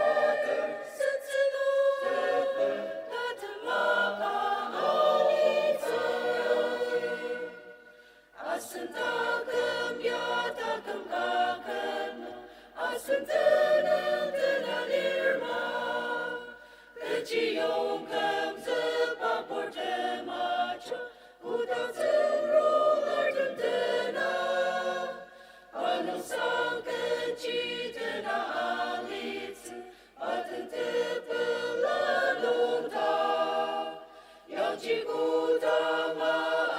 aten sentsülo, tatemaka alitsü. Asen taküm ya taküm kaket nung, asen tenüng tena lirma. Kechiyong kümzükba purtem ajak, kodang tsüngrular tentena. Panusang kenji tena alitsü, aten tepela nungta. Yangji kodanga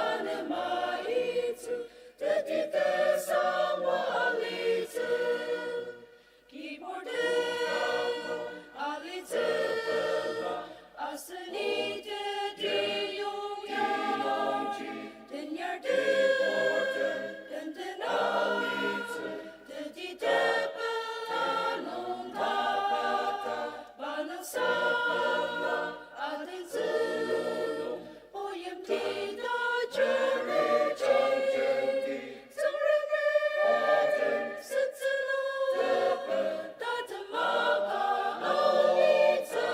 anema itsü, teti tesangwa alitsü. Kibur den alitsü pela, aseni teti yongya. Tenyar tebur tenten alitsü, teti tepela nung tata, panasa atentsü. Oyimti ta jene jenti, Tsüngremi aten sentsülo, tatemaka alitsü.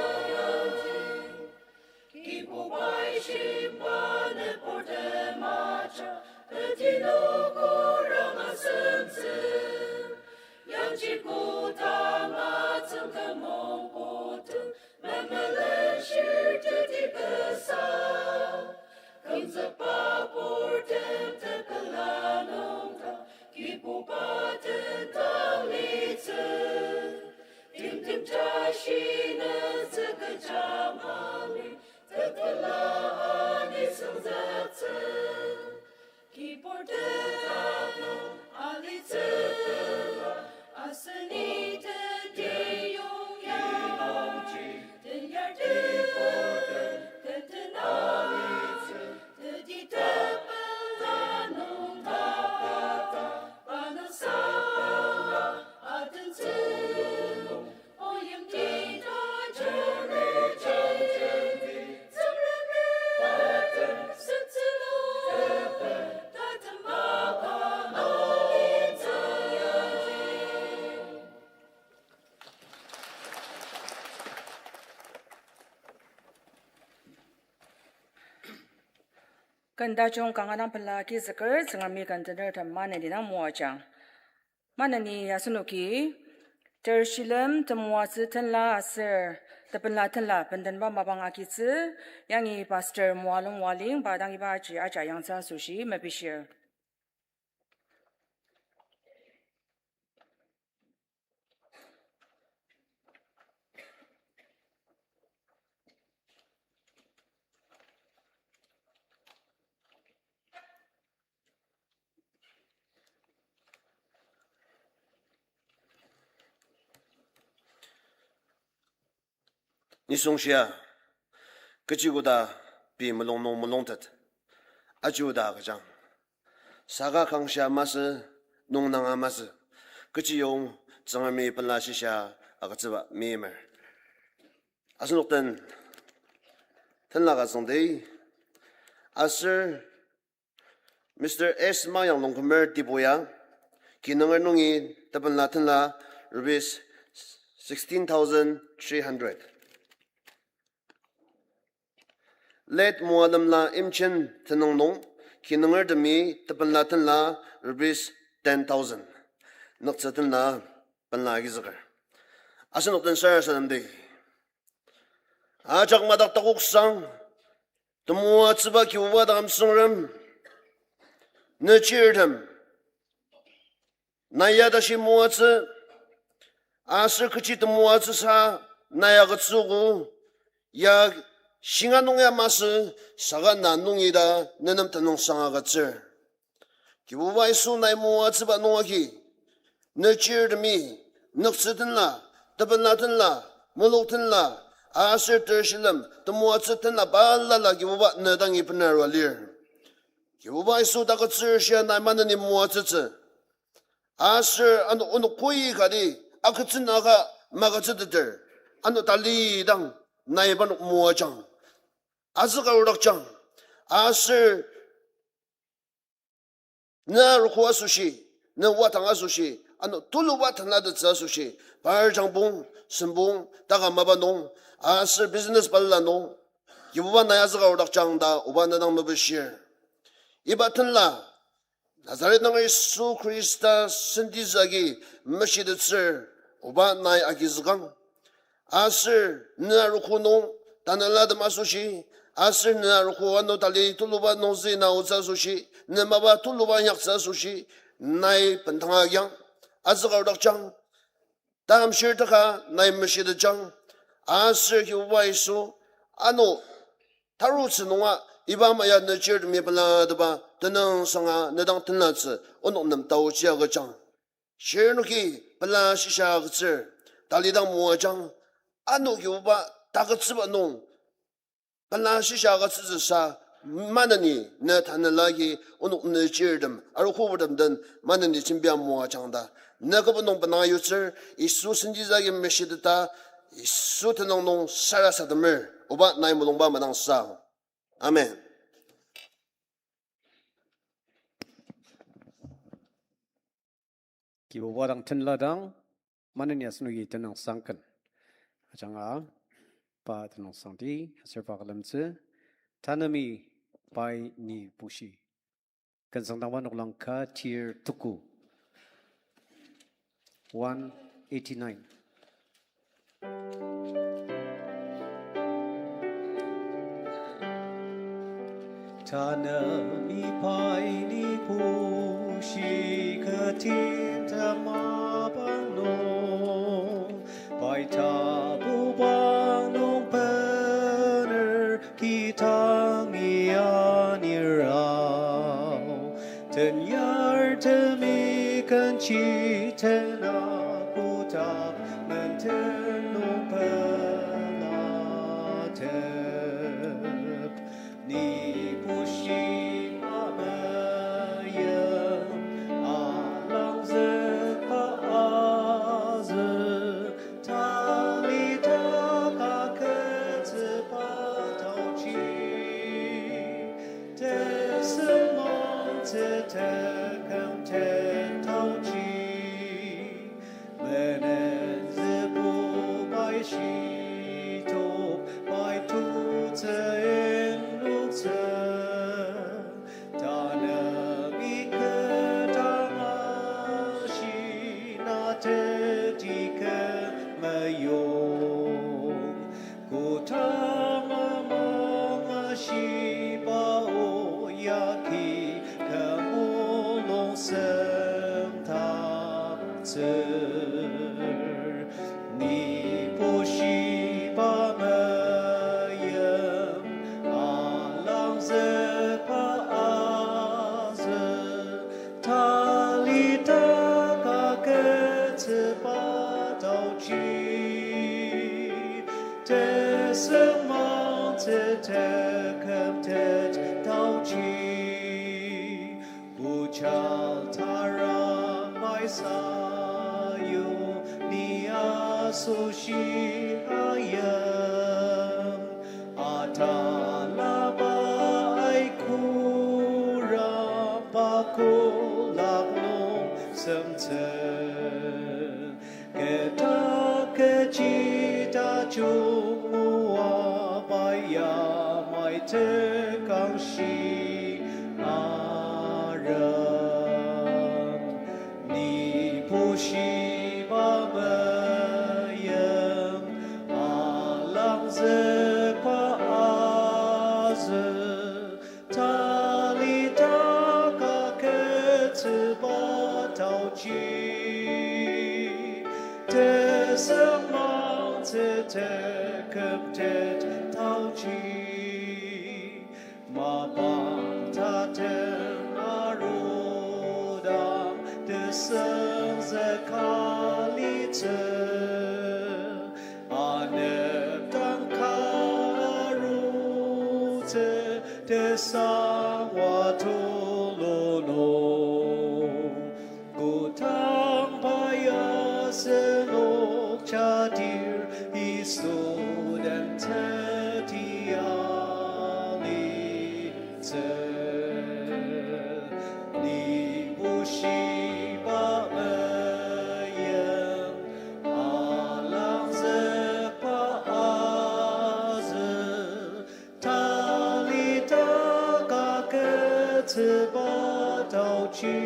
Kibubai shimba ne purtem ajak, teti nung korang asentsü. Yangji kodanga tsüngkang mongkotem, memelen shir teti kasa. Kümzükba purtem tepela nungta, Kibuba tentang litsü. Timtem tashi nütsü kecha mali, tetela ani süngzüktsü. Kibur den alitsü pela, aseni teti yongya. Tenyar tebur tenten alitsü, teti tepela nungta. Ken tajung kanga dang pela agizüker, Tsüngremi ken tenertem maneni dang moajang. Maneni asenoki, ter shilem, temoatsü tenla aser tepenla tenla bendenba mapang agitsü, yangi Pastor Moalem Waling, pa dang iba aji aja yangtsü asoshi mepishir. Nisung shia, kechi koda pei mulung nung mulungtet, aji oda agüjang. Saka kangshia masü, nungnanga masü, kechiyong Tsüngremi pela shisa agütsüba meimer. Asenok den tenla ka züngdi, aser Mister S Mangyang Longkümer Tibuya, kinunger nungi tepenla tenla rupees sixteen thousand three hundred. Late Moalemla Imchen tenüng nung, kinungertemi tepenla tenla rupees ten thousand. Nüktsü tenla penla agizüker. Asenok den sarasademdi. Ajak madak takoksang, temoatsüba Kibuba taküm Tsüngrem, ne chirtem, nai ya tashi moatsü, aser kechi temoatsüsa nai agütsüogo, ya shinga nung ya masü, saka na nungi ta nenem tenüngsang agütsür. Kibuba Yisu, nai moatsüba nung agi, ne chirtemi, nüktsü tenla, tepenla tenla, muluk tenla, aser ter shilem, temoatsü tenla balala Kibuba ne dangi benarua lir. Kibuba Yisu, takütsür shia nai maneni moatsütsü. Aser ano onok koi kati, agütsü naka magütsüteter, ano talidang nai parnok moajang, azüka odakjang, aser ne arogo asoshi, ne watang asoshi, ano tuluba tenlatettsü asoshi, par jangpong, sempong, taka mapa nung, aser business balala nung, Kibuba nai azüka odakjang ta, Oba ne dang mepishir. Iba tenla, Nazaret nunger Yisu Khrista sentitsü agi meshitettsür, Oba nai agizükang. Aser ne arogo nung tanelatem asoshi, aser ne arogo ano tali tuluba nungji na otsü asoshi, ne mapa tuluba inyaktsü asoshi, nai bendanga agiang, azüka odakjang, tamshir taka nai meshitetjang, aser Kibuba Yisu, ano tarutsü nunga iba ama ya ne chirtemi pelateba tenüngsanga ne dang tenlatsü onok nem taochi agüjang. Shirnoki pela shisa agütsür, talidang moajang, ano Kibuba takütsüba nung pela shisa agütsütsüsa, maneni ne tanela agi onok ne chirtem, arogotem den maneni jembia moajang ta, ne kübok nung bena yutsür, Yisu sentitsü agi meshiteta, Yisu tenüng nung sarasademer, Oba nai mulungba madangsang. Amen. Kibuba dang tenla dang, maneni asenoki tenüngsang ken ajanga, pa tenüngsangdi aser pa külemtsü, Tanemi pai ni bushi. Ken sangdangba noklang ka tir tuku. One eighty-nine. Tanemi pai ni bushi, ketim ta mapang nung, pai tapu pang nung bener, kidangi anirao, tenyartemi kenji tena kotak menden nung pelatep. Ni bushi pa meim, alangzükba azük, talitaka ketsüba taoji, tesüngmangtsü teküm tetauji, menenzübu Tsür, ni bushiba meyim, alangzükba azü, talita kaketsüba taoji, tesüngmangtsü tekümtet taoji. Ochal taramai sayu ni asoshi ayim, atalaba aikuram pa kolak nung semtsü. Keta kechi tajung oa pai yamai tekangshi arem. Ni bushiba meyim, alangzükba azü, talita kaketsüba taoji, tesüngmangtsü tekümtet taoji. Mapang tatem arudang tesüngzüka litsü, anepdang ka arutsü tesangwa tulu nung. Kodang pai asenok jadir Yisu den teti alitsü, ni bushiba meyim, alangzükba azü, talita kaketsüba taoji,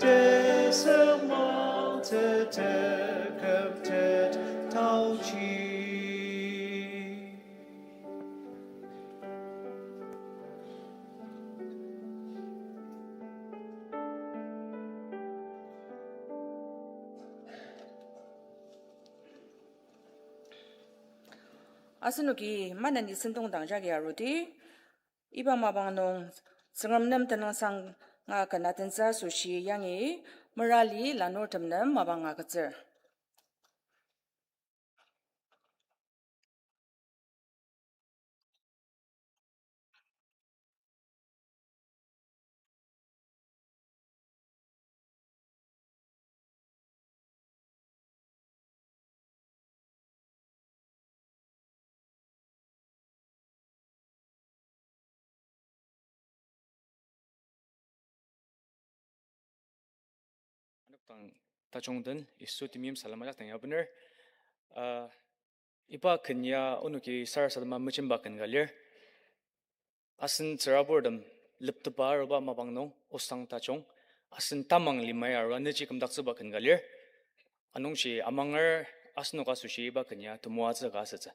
tesüngmangtsü tekümtet taoji. Asenoki maneni sentong dang jagi arudi, iba mapang nung Tsüngrem nem tenüngsanga ken atentsü asoshi yangi merali lanurtem nem mapang agütsür. Anepdang tajung den Yisu temeim salem ajak dang ya bener. Ah, iba ken ya onoki sarasadema mejemba ken ka lir. Asen tsüraburtem leptepa aruba mapang nung osang tajung, asen tamang limai arua neji kümdaktsüba ken ka lir. Anungji amanger asenok asoshi iba ken ya temoatsü ka asütsü.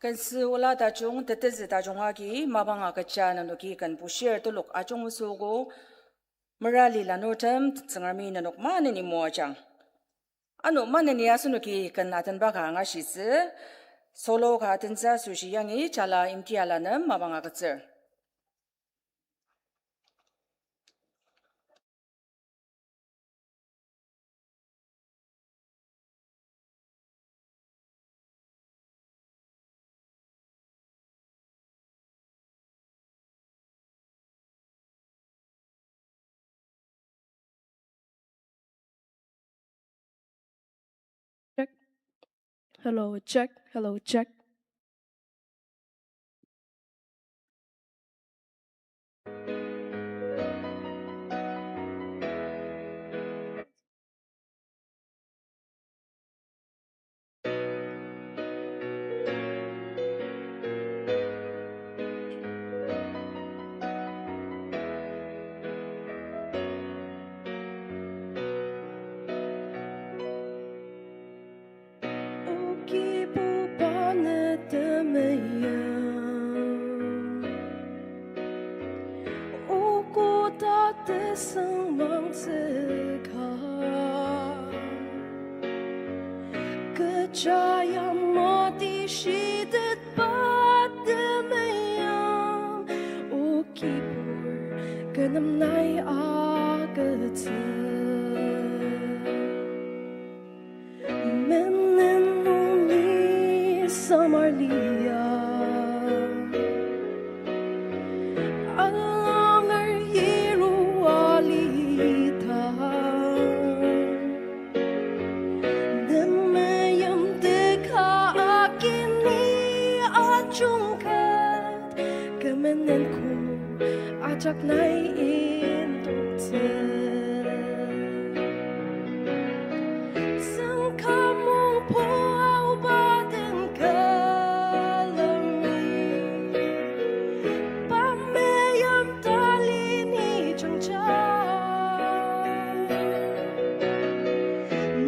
Ken sü ola tajung, tetezü tajung agi mapang agüja nenoki ken bushir telok ajungmesüogo. Merali lanurtem Tsüngremi nenok maneni moajang. Ano maneni asenoki ken atenba ka angashitsü, solo ka atentsü asoshi yangi Chala Imtiala nem mapang agütsür. Check. Hello, check. Hello, check. O Kibuba ne temeim, o koda tesüngmangtsüka, kecha yamai shitetba temeim, O Kibur, kü nem nai agütsü. Menen nungi samar lia, alanger yirua lita, temeim teka akini ajungket, kü menen ko ajak nai intoktsü. Tsüngkamong puaoba den külemi, pa meim tali ni jangja.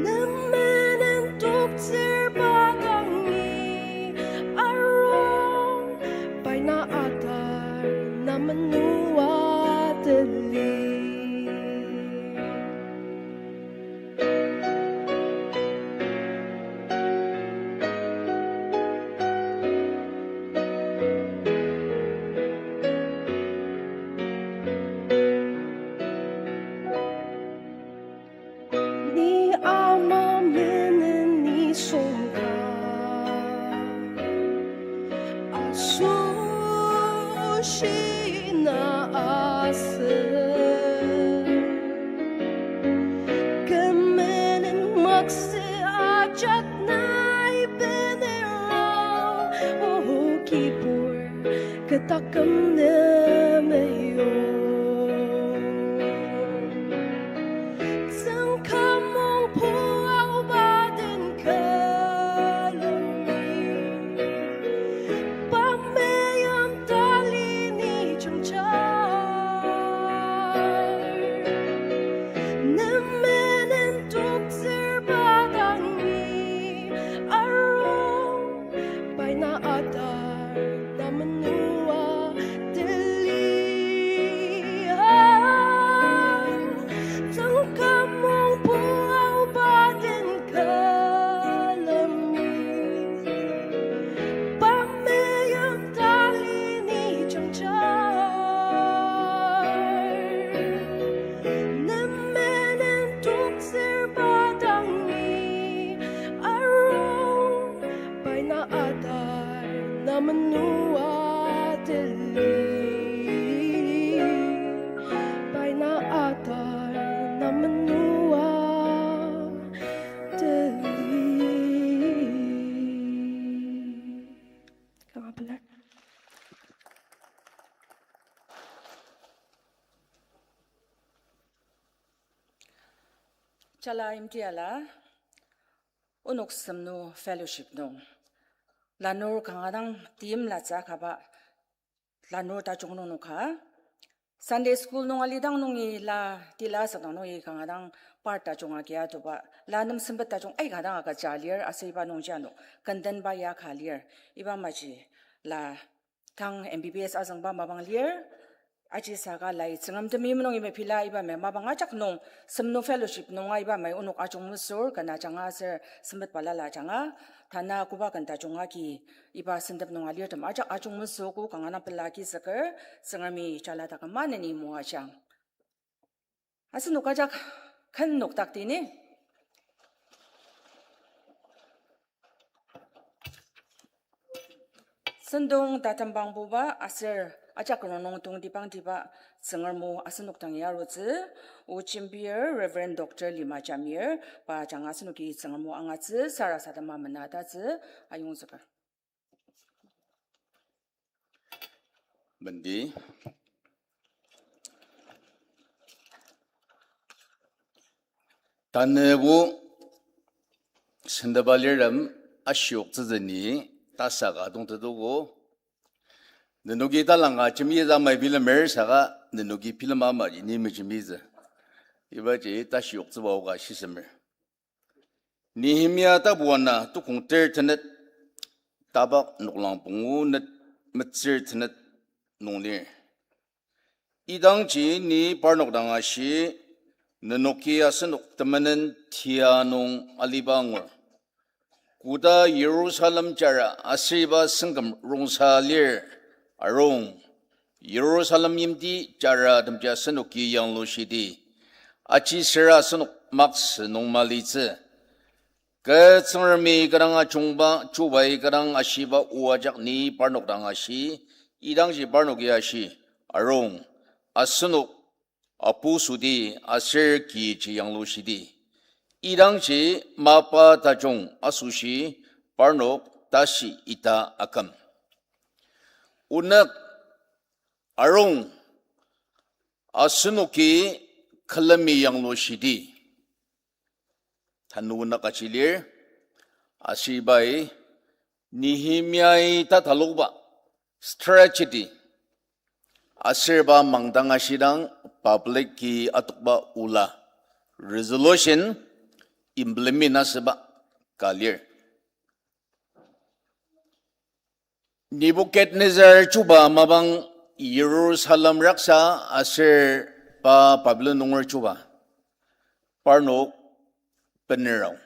Ne menen toktsür pa dangi, arung pai na atar na menoa teli. Ni ama menen nisung ka asoshi na asü, kü menen makse ajak nai benera, O Kibur, kü taküm ne meyong. Tsüngkamong puaoba den külemi, pa meim tali ni jangja. Ne menen toktsür pa dangi, arung pai na atar na menoa teli. Tsüngkamong puaoba den külemi, pa meim tali ni jangja. Ne menen toktsür pa dangi, arung pai na atar na menoa teli. Pai na atar na menoa teli. Kanga pelar. Chala Imtiala, onok semnu fellowship nung lanur kanga dang timlatsü akaba lanur tajung nung noksa Sunday school nung alidang nungi la tila asüdang nungi kanga dang part tajung agi atuba, la nem sempet tajung aika dang agüja lir, aser iba nungji ano kendenba ya ka lir, iba maji la tang M B B S azüngba mapang lir, aji saka lai Tsüngrem temeim nungi mepila iba mai mapang ajak nung, Semnu Fellowship nunga iba mai onok ajung mesür, kena ajanga aser sempet balala ajanga, tanü koba ken tajung agi iba sentep nung alirtem ajak ajung mesüogo kanga dang pela agizüker, Tsüngremi jala taküm maneni moajang. Asenok ajak ken nokdaktini. Sentong tatembangbuba aser ajak rongnung tongtibangtiba Tsüngrem o asenok dangi arutsü, o jembir Reverend Doctor Lima Jamir, pa ajanga asenoki Tsüngrem o angatsü sarasadema mena tatsü ayongzüker. Mendi. Tanübo sendeba lirtem ashioktsütsü ni tasaka tongtetogo. Nenoki talanga jembi tamai bilemer saka nenoki bilema maji ni mejembitsü. Ibaji tashioktsüba oka shisemer. Nehemia tapu ana tukong ter tenet, tapak noklang pungu net metsür tenet nung lir. Idangji ni parnok dang ashi, nenoki asenok temenen tia nung aliba angur. Koda Jerusalem jara asüba sengküm rongsa lir arung, Jerusalem yimti jara temja asenoki yanglushidi, aji süra asenok maksü nung malitsü. Kü Tsüngremi kü dang ajungba, chubai kü dang ashiba o ajak ni parnok dang ashi, idangji parnoki ashi, arung, asenok apusudi aser kiji yanglushidi. Idangji mapa tajung asoshi parnok tashi ita aküm. Onük arung asenoki külemi yanglushidi. Tanü onük aji lir, aser ibai Nehemiai tatalokba strategy, aser pa mangdang ashidang public-i atokba ola, resolution implement asüba ka lir. Nebukadnezar chuba mapang Jerusalem raksa aser pa Babilon nunger chuba parnok bener ao.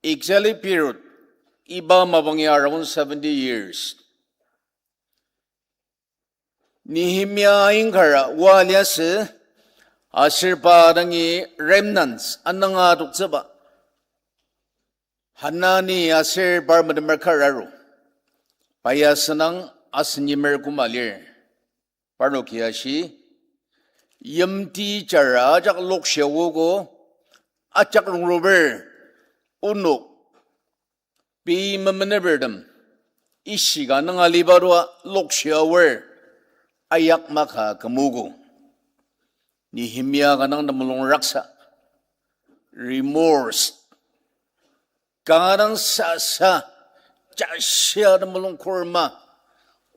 Exilic period iba mapang ya around seventy years. Nehemia ingkara oa liasü, aser pa dangi remnants ananga adoktsüba Hanani aser par metemer kar aru, pa ya senang asen yimer küma lir. Parnoki ashi, yimti jara ajak lokshia ogo, ajak rongruber, onok pei memenepertem, ishika nung aliba tua lokshia aor, ayak maka kümogo. Nehemia kanga dang temulung raksa, remorse, kanga dang sasa, jashia temulung korma,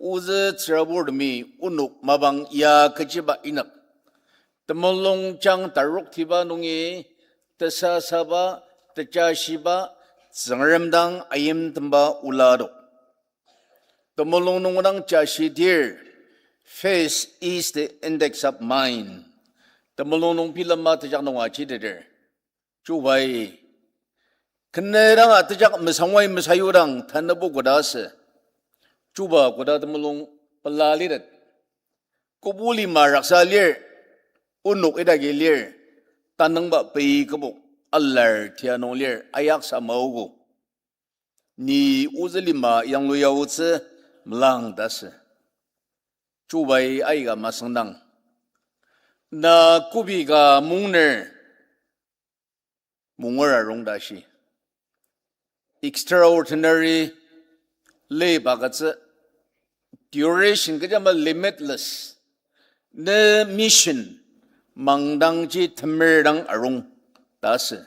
ozü tsüraburtemi onok mapang ya kechiba inyak. Temulungjang taroktiba nungi tesasaba, tejashiba, Tsüngrem dang ayimtemba ola adok. Temulung nung dang jashidir, faith is the index of mind. Temulung nung bilema tejak nung ajiteter. Chubai, kenedang atejak mesangwai mesayudang tanübo koda asü. Chuba koda temulung pela litet. Kobo lima raksa lir, onok idaki lir, tanüngba pei kübok, alar tia nung lir, ayaksa maogo. Ni ozü lima yanglu yaotsü melang ta asü. Chubai aika masüngdang, na kobi ka mungner, munger arung ta shi. Extraordinary, leiba katsü, duration kecha ama limitless. Ne mission mangdangji temer dang arung ta asü.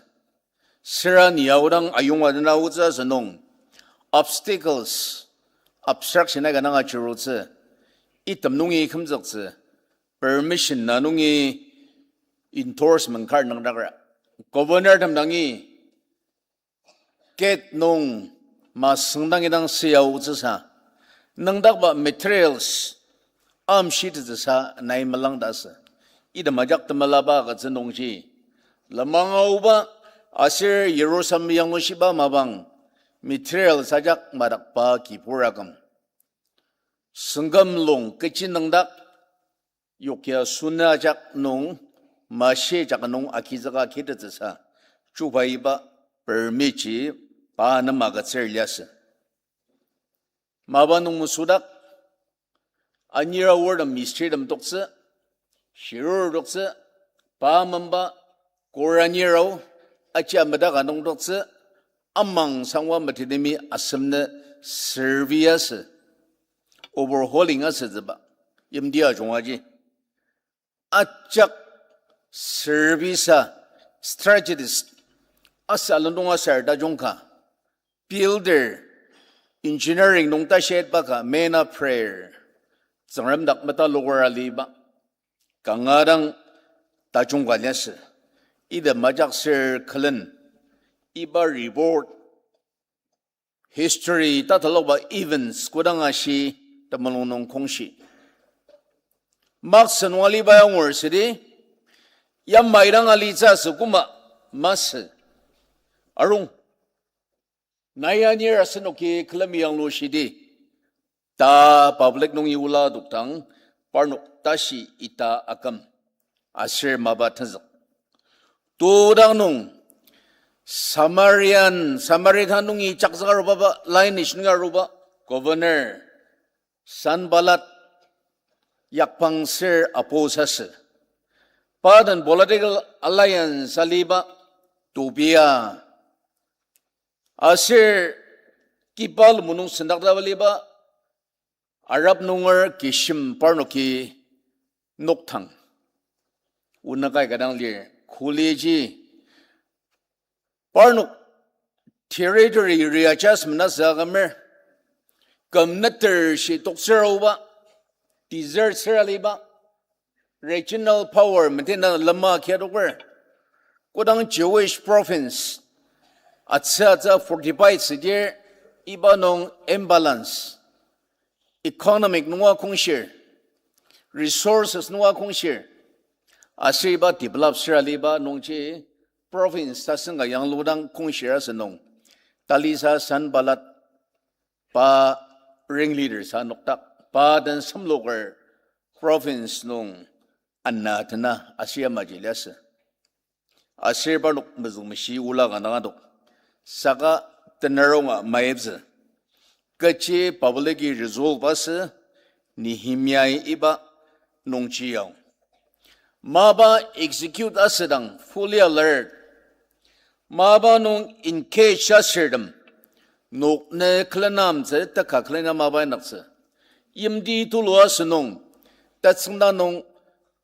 Süra ni aodang ayonga dena aotsü asünung, obstacles, obstruction aika dang achirutsü. item nungi kümzüktsü, permission na nungi endorsement kar nüngdakra. Governor tem dangi gate nung masüngdang idang süyaotsüsa, nüngdakba materials amshitettsüsa nai melangdasü. Item ajak temelaba agütsü nungji, lenmang aoba aser Yirusalem yanglushiba mapang materials ajak madak pa kibur aküm. Süngküm lung kechi nüngdak, yokya süna ajak nung, mashi ajak nung agizüka kitettsüsa, chuba iba permit ji pa nem agütsür liasü. Mapa nung mesüdak, anir aortem mistritem toktsü, shirur toktsü, pa memba, kor anir ao, aji amedaka nung toktsü, amang sangwa metetemi asemnü serve asü, overhauling asütsüba, yimti ajungaji. Ajak service a strategist asa alendong aser tajung ka, builder, engineering nung tashietba ka, manna prayer, Tsüngrem dak metaloker aliba, kanga dang tajung ka liasü. Item ajak sür külen, iba report, history tataloba events kodang ashi temulung nung kongshi. Maksen waliba angur südi, yamai dang alitsü asü koma masü. Arung, nai anir asenoki külemi yanglu shidi, ta public nungi ola adokdang, parnok tashi ita aküm, aser mapa tenzük. Todang nung, Samarian, Samaritan nungi jakzüka arubaba, lineage nungi aruba, governor, Sanballat, yakpang ser oppose asü. Pa den political alliance aliba, Tobia. Aser kiba lumu nung sendakdaba aliba, Arab nunger Geshem parnoki nokdang. Onük aika dang lir, college, parnok territory readjustment asü akümer. Küm neter shi toktsür aoba, desert ser aliba, regional power metena lema kia adoker. Kodang Jewish province atsü atsü fortified südir, iba nung imbalance, economic nunga kongshir, resources nunga kongshir, aser iba develop ser aliba nungji province tasen ka yangludang kongshir asü nung, talisa Sanballat pa ringleader sa nokdak, pa den semloker province nung ana tena aser yamaji liasü. Aser parnok mezüngmeshi ola ka nang adok. Saka tenaronga maiptsü. Kechi public-i resolve asü, Nehemiah-i iba nungji yao. Mapa execute asüdang fully alert. Mapa nung engage asürtem, nokne külenamtsü, teka külena mapa indaktsü. Yimti tulu asünung, tatsüngda nung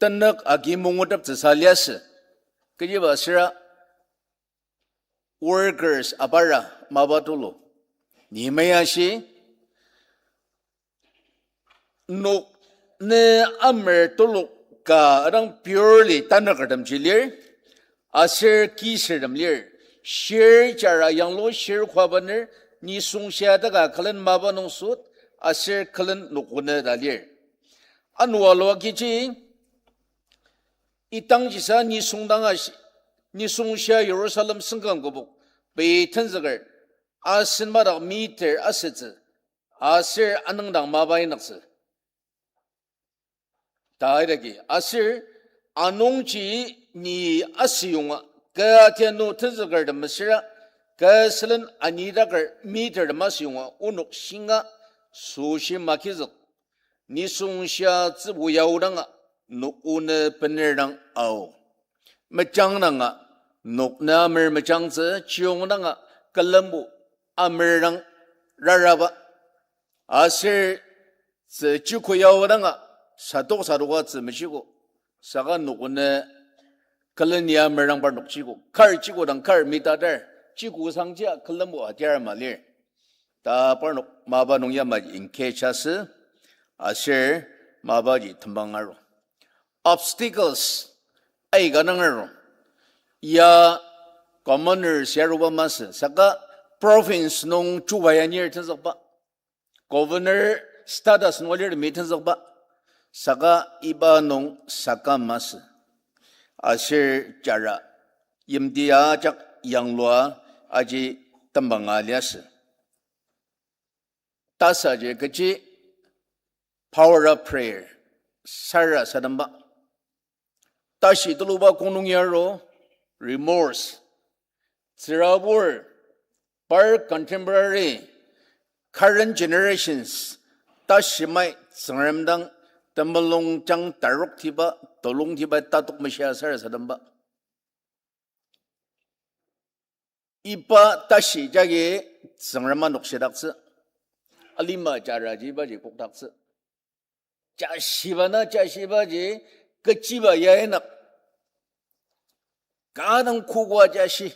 tenük agi munguteptsüsa liasü. Kechiba süra workers abara mapa tulu. Nehemiah shi, nok ne amer telok ka adang purely tanükertemji lir, aser kisürtem lir, shir jara yanglu shir koa bener, nisung shia teka külen mapa nung süt, aser külen nokone ta lir. Ano alua kechi, idangjisa nisung dang ashi, nisung shia Jerusalem sengkang kübok, pei tenzüker, asen madak meter asütsü, aser anüngdang mapa indaktsü. Ta idaki, aser anungji ni asüyonga, kü atianu tenzükertem mesüra, kü sülen anidaker metertem asüyonga, onok shinga, süshi makizük. Nisung shia tsübu yaodanga, nok onü bener dang ao. Mejang danga, nok ne amer mejangtsü, chiyong danga, külembo amer dang raraba. Aser tzü chiko yaodanga, sadok sadoka tzü meshiko. Saka nok onü külen ya amer dang parnok chiko. Kar chiko dang kar mitatar. Chiko sangjia külembo atiar malir. Ta parnok mapa nung yamaji engage asü, aser mapaji tembang aru. Obstacles aika dang aru. Ya commoners ya aruba masü, saka province nung chuba ya nir tenzükba. Governor status nung alirtemi tenzükba, saka iba nung saka masü. Aser jara yimti ajak yanglua aji tembanga liasü. Tasaji kechi power of prayer, sarasademba. Tashi tuluba kong nung yaro, remorse. Tsürabur, par contemporary, current generations, tashimai Tsüngrem dang temulung jang tarok tiba, tolong tiba tatok meshia sarasademba. Iba tashi jagi Tsüngrem anokshidaktsü. Alima jaraji ibaji kokdaktsü. Jashiba na jashibaji kechiba ya inak. Kanga dang kokoa jashi.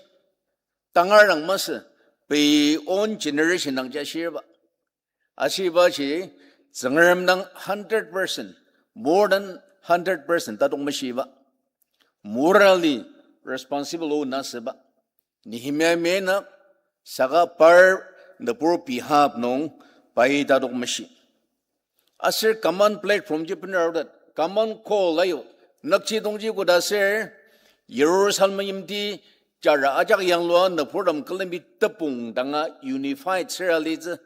Tangar dang masü, pei own generation dang jashirba. Ashibaji Tsüngrem dang hundred percent, more than hundred percent tatok meshiba. Morally responsible o na süba. Nehemia mena saka par nübur behalf nung pai tatok meshi. Aser common platform ji bener arutet, common call ayu, nükjidongji koda aser, Jerusalem yimti jara ajak yanglua nüburtem külemi tepong danga unified sür alitsü.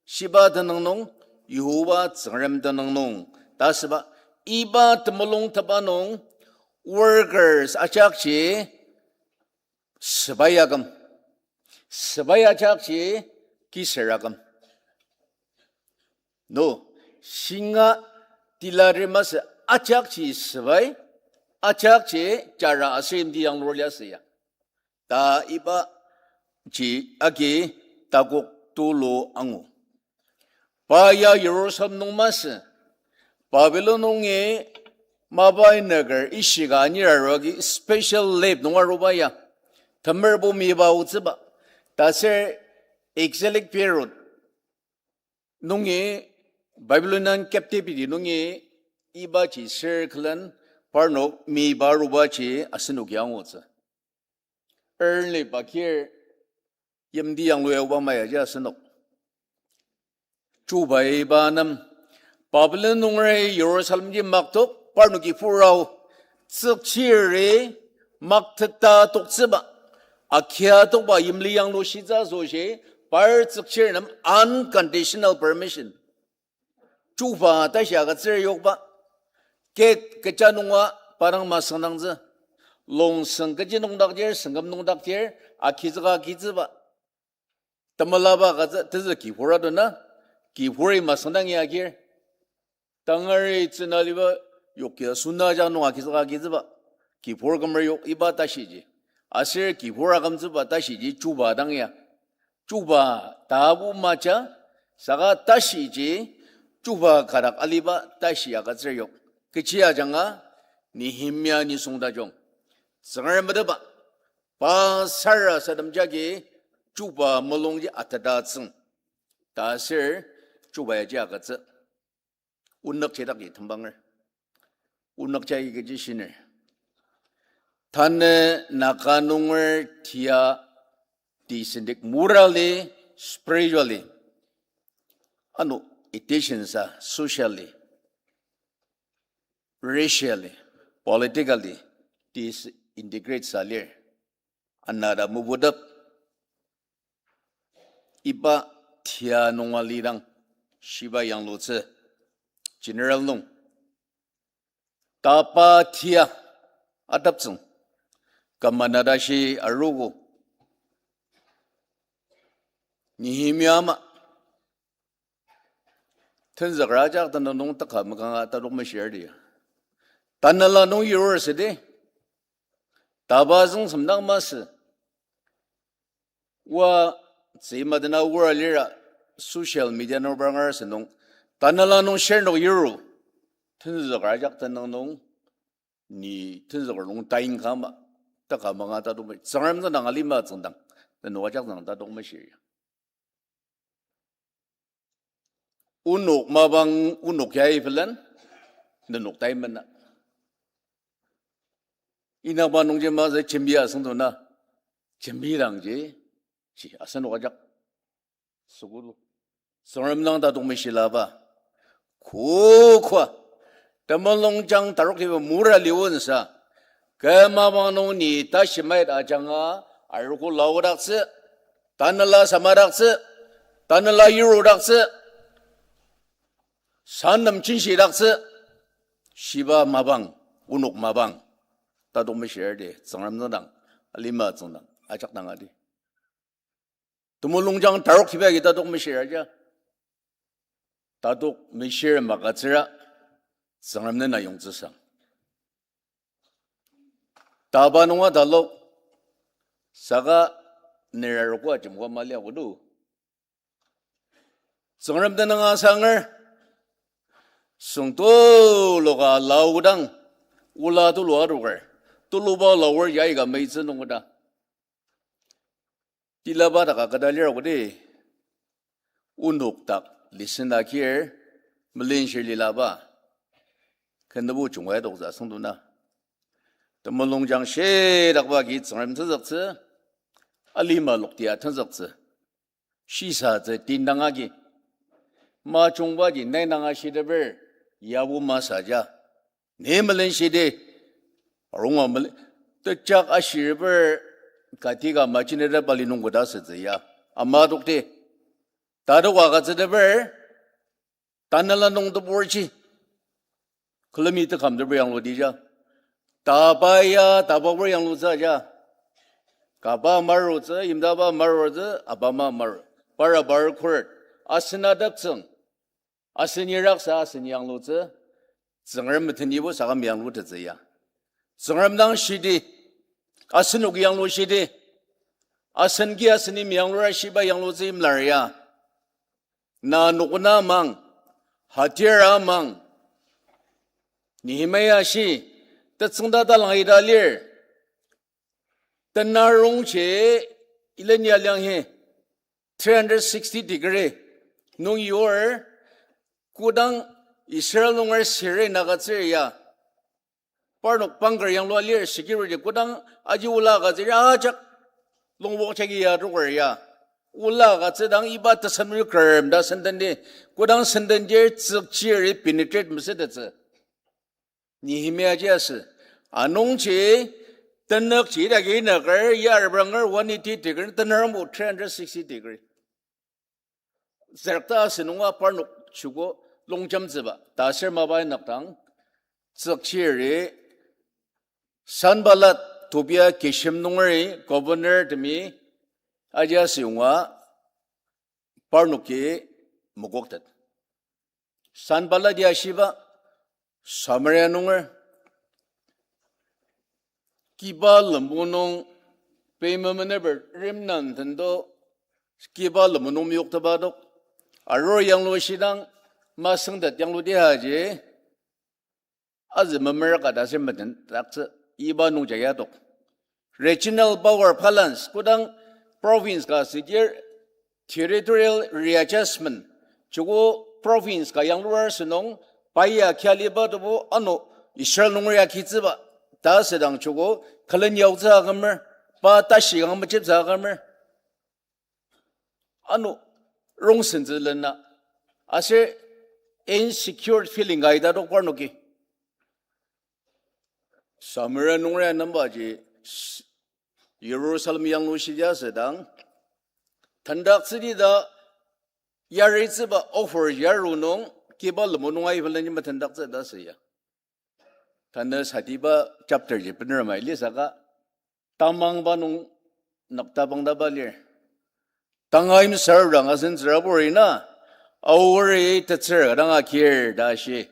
Shiba tenüng nung, Yihova Tsüngrem tenüng nung ta süba, iba temulung teba nung, workers ajakji sepai aküm, sepai ajakji kiser aküm. No, shinga tila ri masü, ajakji sepai, ajakji jara aser yimti yanglur liasü ya. Ta ibaji agi takok tulu angu. Pa ya Jerusalem nung masü, Babylon nungi mapai nüker ishika anir arua agi special lab nung aruba ya, temerbo miba otsüba. Taser exilic period nungi, Babylonian captivity nungi ibaji sür külen parnok miba arubaji asenok ya angutsü. Early bakir yimti yanglua oba mayaji asenok. Chubai iba nem, Babylon nungeri Jerusalemji maktok, parnoki purao, tsükchiri makteta toktsüba, akia tokba yimli yanglu shitsü asoshi, par tsükchiri nem unconditional permission. Chuba tashi agütsür yokba, ke kecha nunga parang masüngdangtsü, longsüng kechi nungdaktir, süngküm nungdaktir, akitsüka akitsüba. Temelaba agütsü, tezü kibur adona, kiburi masüngdangi agir. Tangari tsünaliba yokia suna ajak nung akitsüka akitsüba. Kibur kümer yok iba tashiji. Aser kibur akümtsüba tashiji chuba dang ya. Chuba tabu maja, saka tashiji, chuba kadak aliba tashi agütsür yok. Kechi ajanga, Nehemia nisung tajung. Tsüngrem medeba, pa sarasadem jagi chuba mulungji ateta tsüng. Ta aser chuba yaji agütsü. Onük jidaki tembanger. Onük jagi kechi shiner. Tanü Naga nunger tia disindik morally, spiritually, ano, disinsa, socially, racially, politically disintegrate sa lir. Anata mubudap iba tia nunga lidang shiba yanglutsü general nung. Tapa tia ataptsüng kamanata shi arugo. Nehemia ama tenzüker ajak tanü nung taka makanga tadok meshirdi. Tanela nung yur südi. Tapa züng semdang masü. Wa, tsüima dena wara lira social media nung bra ngar sü nung, tanela nung share nung yuru, tenzüker ajak tenüng nung, ni tenzüker nung tain kama, taka manga tadok me, Tsüngrem tsüngdang alima tsüngdang, tenüng ajak tsüngdang tadok meshir ya. Onok mapang onok yai pelen, nenok tai mena. Inaba nungji masü jembi asüngdona. Jembi dangji, ji asenok ajak. Sükudo. Tsüngrem dang tatok meshilaba. Kokwa. Temulungjang tarok tiba mura liwonsa. Kü mapang nung ni ta shimait ajanga arogo laodaktsü. Tanela samadaktsü. Tanela yirudaktsü. Sanem chinshidaktsü. Shiba mapang, onok mapang. Tatok meshirdi, Tsüngrem tsüngdang, alima tsüngdang, ajak dang adi. Temulungjang tarok tiba agi tatok meshir aja. Tatok meshir magütsüra, Tsüngrem nena yongtsüsang. Taba nunga talok, saka nera rokua jemkua mali akodo. Tsüngrem tenüng asanger, süng tuluka laodang, ola tulu adoker, tuluba laoer ya aika meitsü nungkoda. Tilaba daka keta lir akodi, onok dak listen akir, melenshir lilaba, kenübo jungwa adoktsü asüngdona. Temulungjang shidakba agi Tsüngrem tenzüktsü, alima lokti atenzüktsü. Shisatsü tindang agi. Majungbaji nai nanga shiteper, yabo masü aja. Ni melenshidi, arunga melen, tejak ashirper, katika majineta pali nungkoda sütsü ya. Ama tokti. Tatok agütsüteper, tanela nung teburji. Külemi tekam teper yangluti ja. Taba ya, taba pur yanglutsü ja. Kaba marutsü, imdaba marutsü, abama maru. Para bar khuret. Asen adaktsüng. Asen iraksa, asen yanglutsü. Tsüngrem metenibo saka meyanglutettsü ya. Tsüngrem dang shidi. Asenok yanglu shidi. Asen ki asen im yanglura shiba yanglutsü imlar ya. Na nokona mang, hatiar amang. Nehemiah shi, tetsüngda talang ita lir. Tenarongji ilenya liang hi, three hundred sixty degree nung yur, kodang Israel nunger Syria naka tsür ya, parnok bunker yanglua lir security kodang aji ola agütsüri ajak longwok jagi ya adoker ya. Ola agütsüdang iba tesamri kürem ta senden di, kodang senden dir tsükchiri penetrate mesütettsü. Nehemiah ji asü. Anungji tenükji idaki nüker ya repranger one eighty degree, tenarongbo three hundred sixty degree. Zerkta asü nunga parnok chuko longjemtsüba ta aser mapa inükdang tsükchiri Sanballat, Tobia, Geshem nungeri governor temi aji asü yonga parnoki mokoktet. Sanballat ya shiba Samaria nunger kiba lembu nung pei memeneper remnant tendo kiba lembu nung meyoktepa dok. Arur yanglu shidang masüngtet yangluti aji azü memeraka ta aser metendaktsü iba nungja ya dok. Regional power balance kodang province ka südir territorial readjustment, joko province ka yanglurar sünung, pa ya kia liba tobo ano Israel nunger ya kitsüba ta asüdang joko külen yaotsü akümer, pa tashi kang mejeptsü akümer. Ano rongsentsü lena aser insecure feeling ka ita dok parnoki. Samaria nungera nembaji Jerusalem yanglu shidi asüdang tendaktsüdi ta yaritsüba offer yaru nung kiba lembu nung aibelenji metendaktsü ta asü ya. Tanü satiba chapter ji bener mai lisaka tamangba nung noktabangdaba lir. Tangaim sardang asen tsürabur ina, aori tetsür ka dang akir ta shi.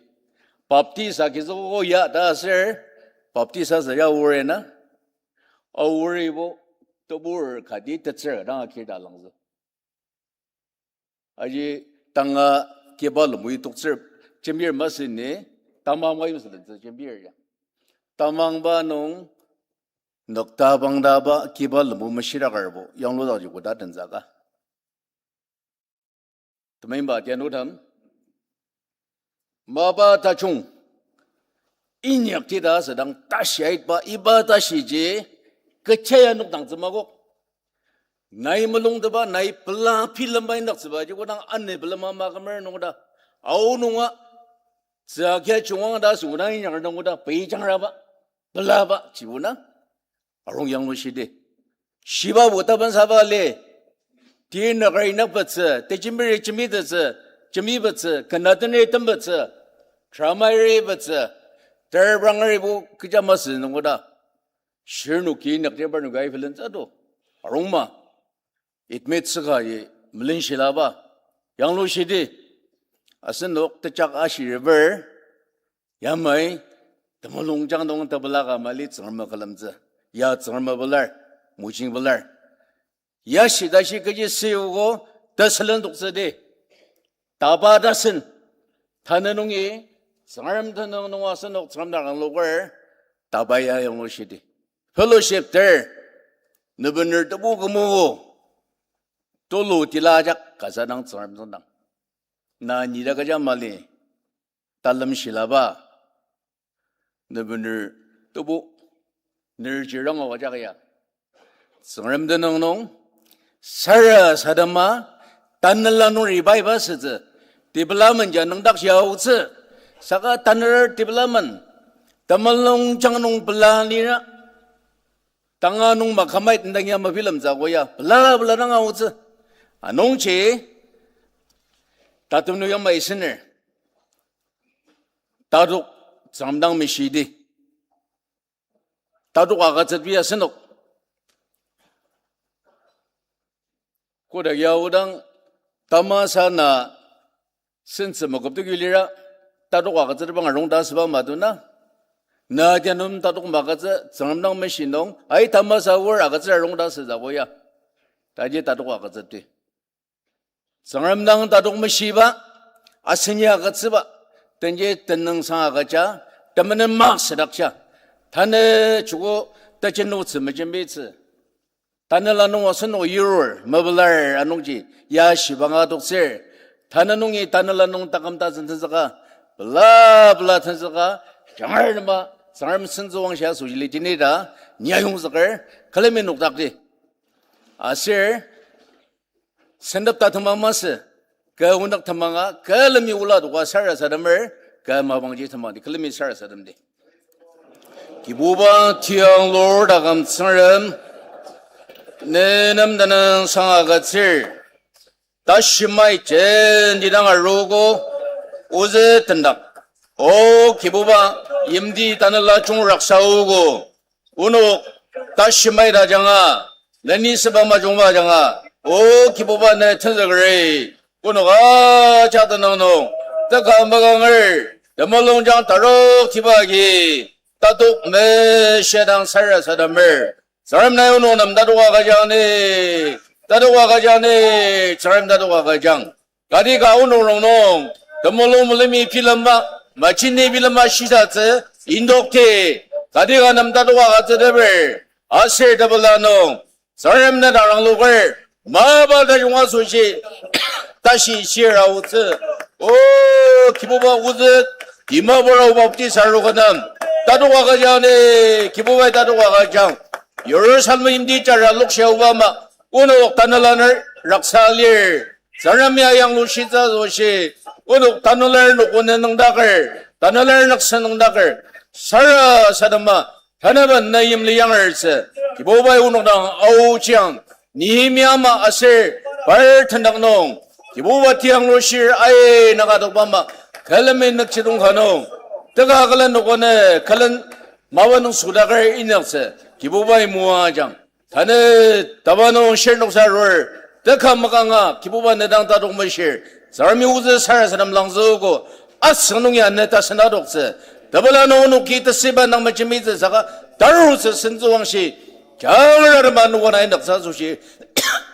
Baptist akitsüko ya ta aser, Baptist asü ya aori na, aoribo tebur kati tetsür ka dang akir ta langzü. Aji tanga kiba lembu toktsür jembir masü ni, tamangba yimsülentsü jembir ya. Tamangba nung noktabangdaba kiba lembu meshirakerbo yangludakji koda tenzüka. Temeiba tianutem, mapa tajung, Inyakti ta asüdang tashi aitba iba tashiji kecha ya nokdang tsümakok. Nai mulungteba, nai pela bilemba indaktsübaji kodang ani pelema makümer nungda. Aonunga, tsüakia chungwang ta asüngdang inyaker nungda, pei jangraba, pelaba, jibuna. Arung yanglushidi. Shiba bu taban saba li. Ti nakari nakbetsü, tejembiri jembitettsü, jembibetsü, kena tenri tembetsü, drama iri betsü, terbrangeri bu kecha masü nungda. Shirnoki naktebar noki ai pelen tsü do. Arung ma. Admit süka yi melenshilaba. Yanglushidi. Asenok tejak ashiriber. Yamai, temulung jang nung tepela ka mali Tsüngrem külemtsü. Ya Tsüngrem pelar, mojing pelar. Ya shidashi kechi süogo, tesülen toktsüdi. Taba tasen. Tanü nungi, Tsüngrem tenüng nung asenok Tsüngrem dang angloker, taba ya yanglushidi. Fellowship ter, nübener tebu kümogo, tulu tila ajak kasa dang Tsüngrem tsüngdang. Na nida kecha mali, talem shilaba. Nübener tebu, ner jirang awa jak ya. Tsüngrem tenüng nung, sarasadema, tanela nung revive asütsü, development ya nüngdak ya aotsü, saka tanela development, temulung jang nung pela lira, tanga nung makamai tendang ya mabilemtsü ako ya, pela pela dang aotsü. Anungji, tatem nung yamai isener. Tatok Tsüngrem dang meshidi. Tatok agütsütbi asenok. Kodak ya odang tamasa na sentsü maküpteki lira, tatok agütsütba arung ta asüba maduna. Na tianum tatok magütsü, Tsüngrem dang meshi nung, ai tamasa wor agütsü arung ta asütsü ako ya. Taji tatok agütsütdi. Tsüngrem dang tatok meshiba, aseni agütsüba, tenji tenüngsang agüja, temenen mak sedakja, tanü joko tejenu tsü mejembitsü. Tanela nung asenok yirur, mepelar anungji, ya shibanga toktsür. Tanü nungi tanela nung taküm tasen tenzüka, pela pela tenzüka, jangar nema, Tsüngrem sentsüwangshi asüji lijini ta, nyayongzüker, külemi nokdakdi. Aser, sendep ta temang masü, kü onük temanga, külemi ola doka sarasademer, kü mapangji temangdi, külemi sarasademdi. Kibuba tiang lur taküm Tsüngrem, ne nem tenüngsang agütsür, tashimai jenti dang arogo, ozü tendak. O Kibuba, yimti tanela jung raksaogo, onok tashimai ta ajanga, leni süba majungba ajanga, O Kibuba ne tenzükeri, onok ajak tenüng nung, teka makanger, temulungjang taroktiba agi, tatok meshidang sarasademer, Tsüngrem nai onok nem tatok agüjang ni, tatok agüjang ni, Tsüngrem tatok agüjang. Kati ka onok rongnung, temulung mulimi bilemba, machine bilemba shisatsü, indokti, kati ka nem tatok agütsüteper, aser tepela nung, Tsüngrem ne darang loker, mapa tajung asoshi, tashi shir aotsü. O Kibuba ozü, Dimapur Ao Baptist arogo nem, tatok agüjang ni, Kibubai tatok agüjang. Jerusalem yimti jara lokshiaoba ama, onok tanela ner raksa lir. Tsüngrem ya yanglushitsü asoshi, onok tanela nokone nüngdaker, tanela nüksen nüngdaker, sarasadema, tanaben na yimli yangertsü, Kibubai onok dang aochiang, Nehemia ama aser par tendak nung, Kibuba tiang lushir ai naka tokba ama, külemi nükjidong ka nung, teka külen nokone, külen mapa nung südaker inyaktsü, Kibubai moajang. Tanü taba nung shirnoksa arur, teka makanga, Kibuba ne dang tatok meshir, Tsüngremi ozü sarasadem langzüogo, asüng nung ya ne tasen adoktsü, tepela nung onoki tesüiba nang mejembitsü saka, tarutsü sentsüwangshi, jangra tema nokona indaktsü asoshi,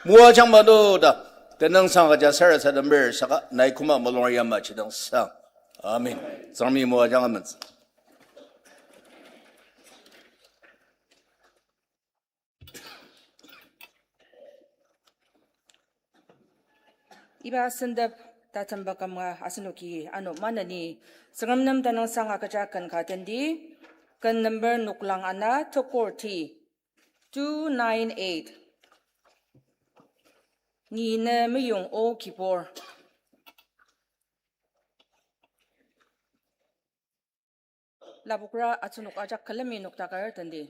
moajang mano ta, tenüngsang agüja sarasademer saka, nai koma mulung yamaji dang sang. Amen. Tsüngremi moajang amentsü. Iba sentep Tatem bakam ka asenoki ano maneni Tsüngrem nem tenüngsang agüja ken ka tendi, ken number noklang ana tekor ti two nine eight. Ni ne meyong o kibur. Lapokra asenok ajak külemi noktaker tendi.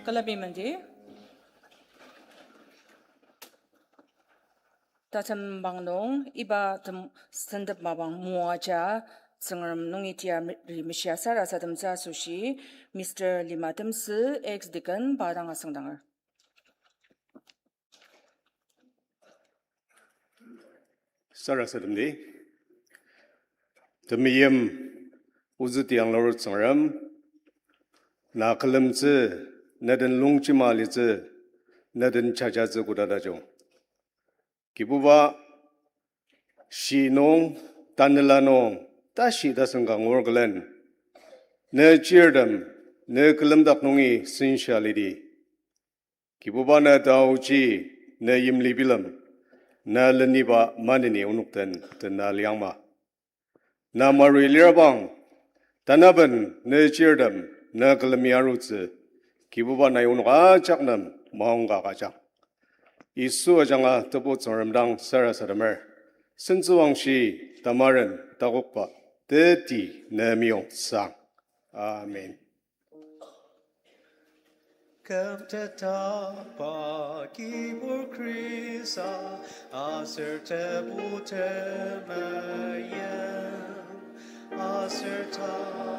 Külemi mendi. Tatem bang nung iba tem sentep mapang moaja Tsüngrem nungi tiyari meshia sarasademtsü asoshi, Mister Lima Temsü, ex-deacon, pa dang asüngdanger. Sarasademdi. Temeim ozü tiang lur Tsüngrem, na külemtsü, na den longjema litsü, na den jajatsü koda tajung. Kibuba, shi nung, tanela nung, tashi tasen ka ngur külen, ne chirtem, ne külemdak nungi sensa lidi. Kibuba, na taochi, na yimli bilem, na leniba maneni onok den tena liangma. Na marui lirabang, tanaben ne chirtem, ne külemi arutsü, Kibuba, nai onok ajak nem maongka ajak. Yisu ajanga Tebu Tsüngrem dang sarasademer. Sentsüwangshi tamaren takokba teti ne meyong sang. Amen. Kümtetba kibur Khrista, aser Tebu temeim, aser ta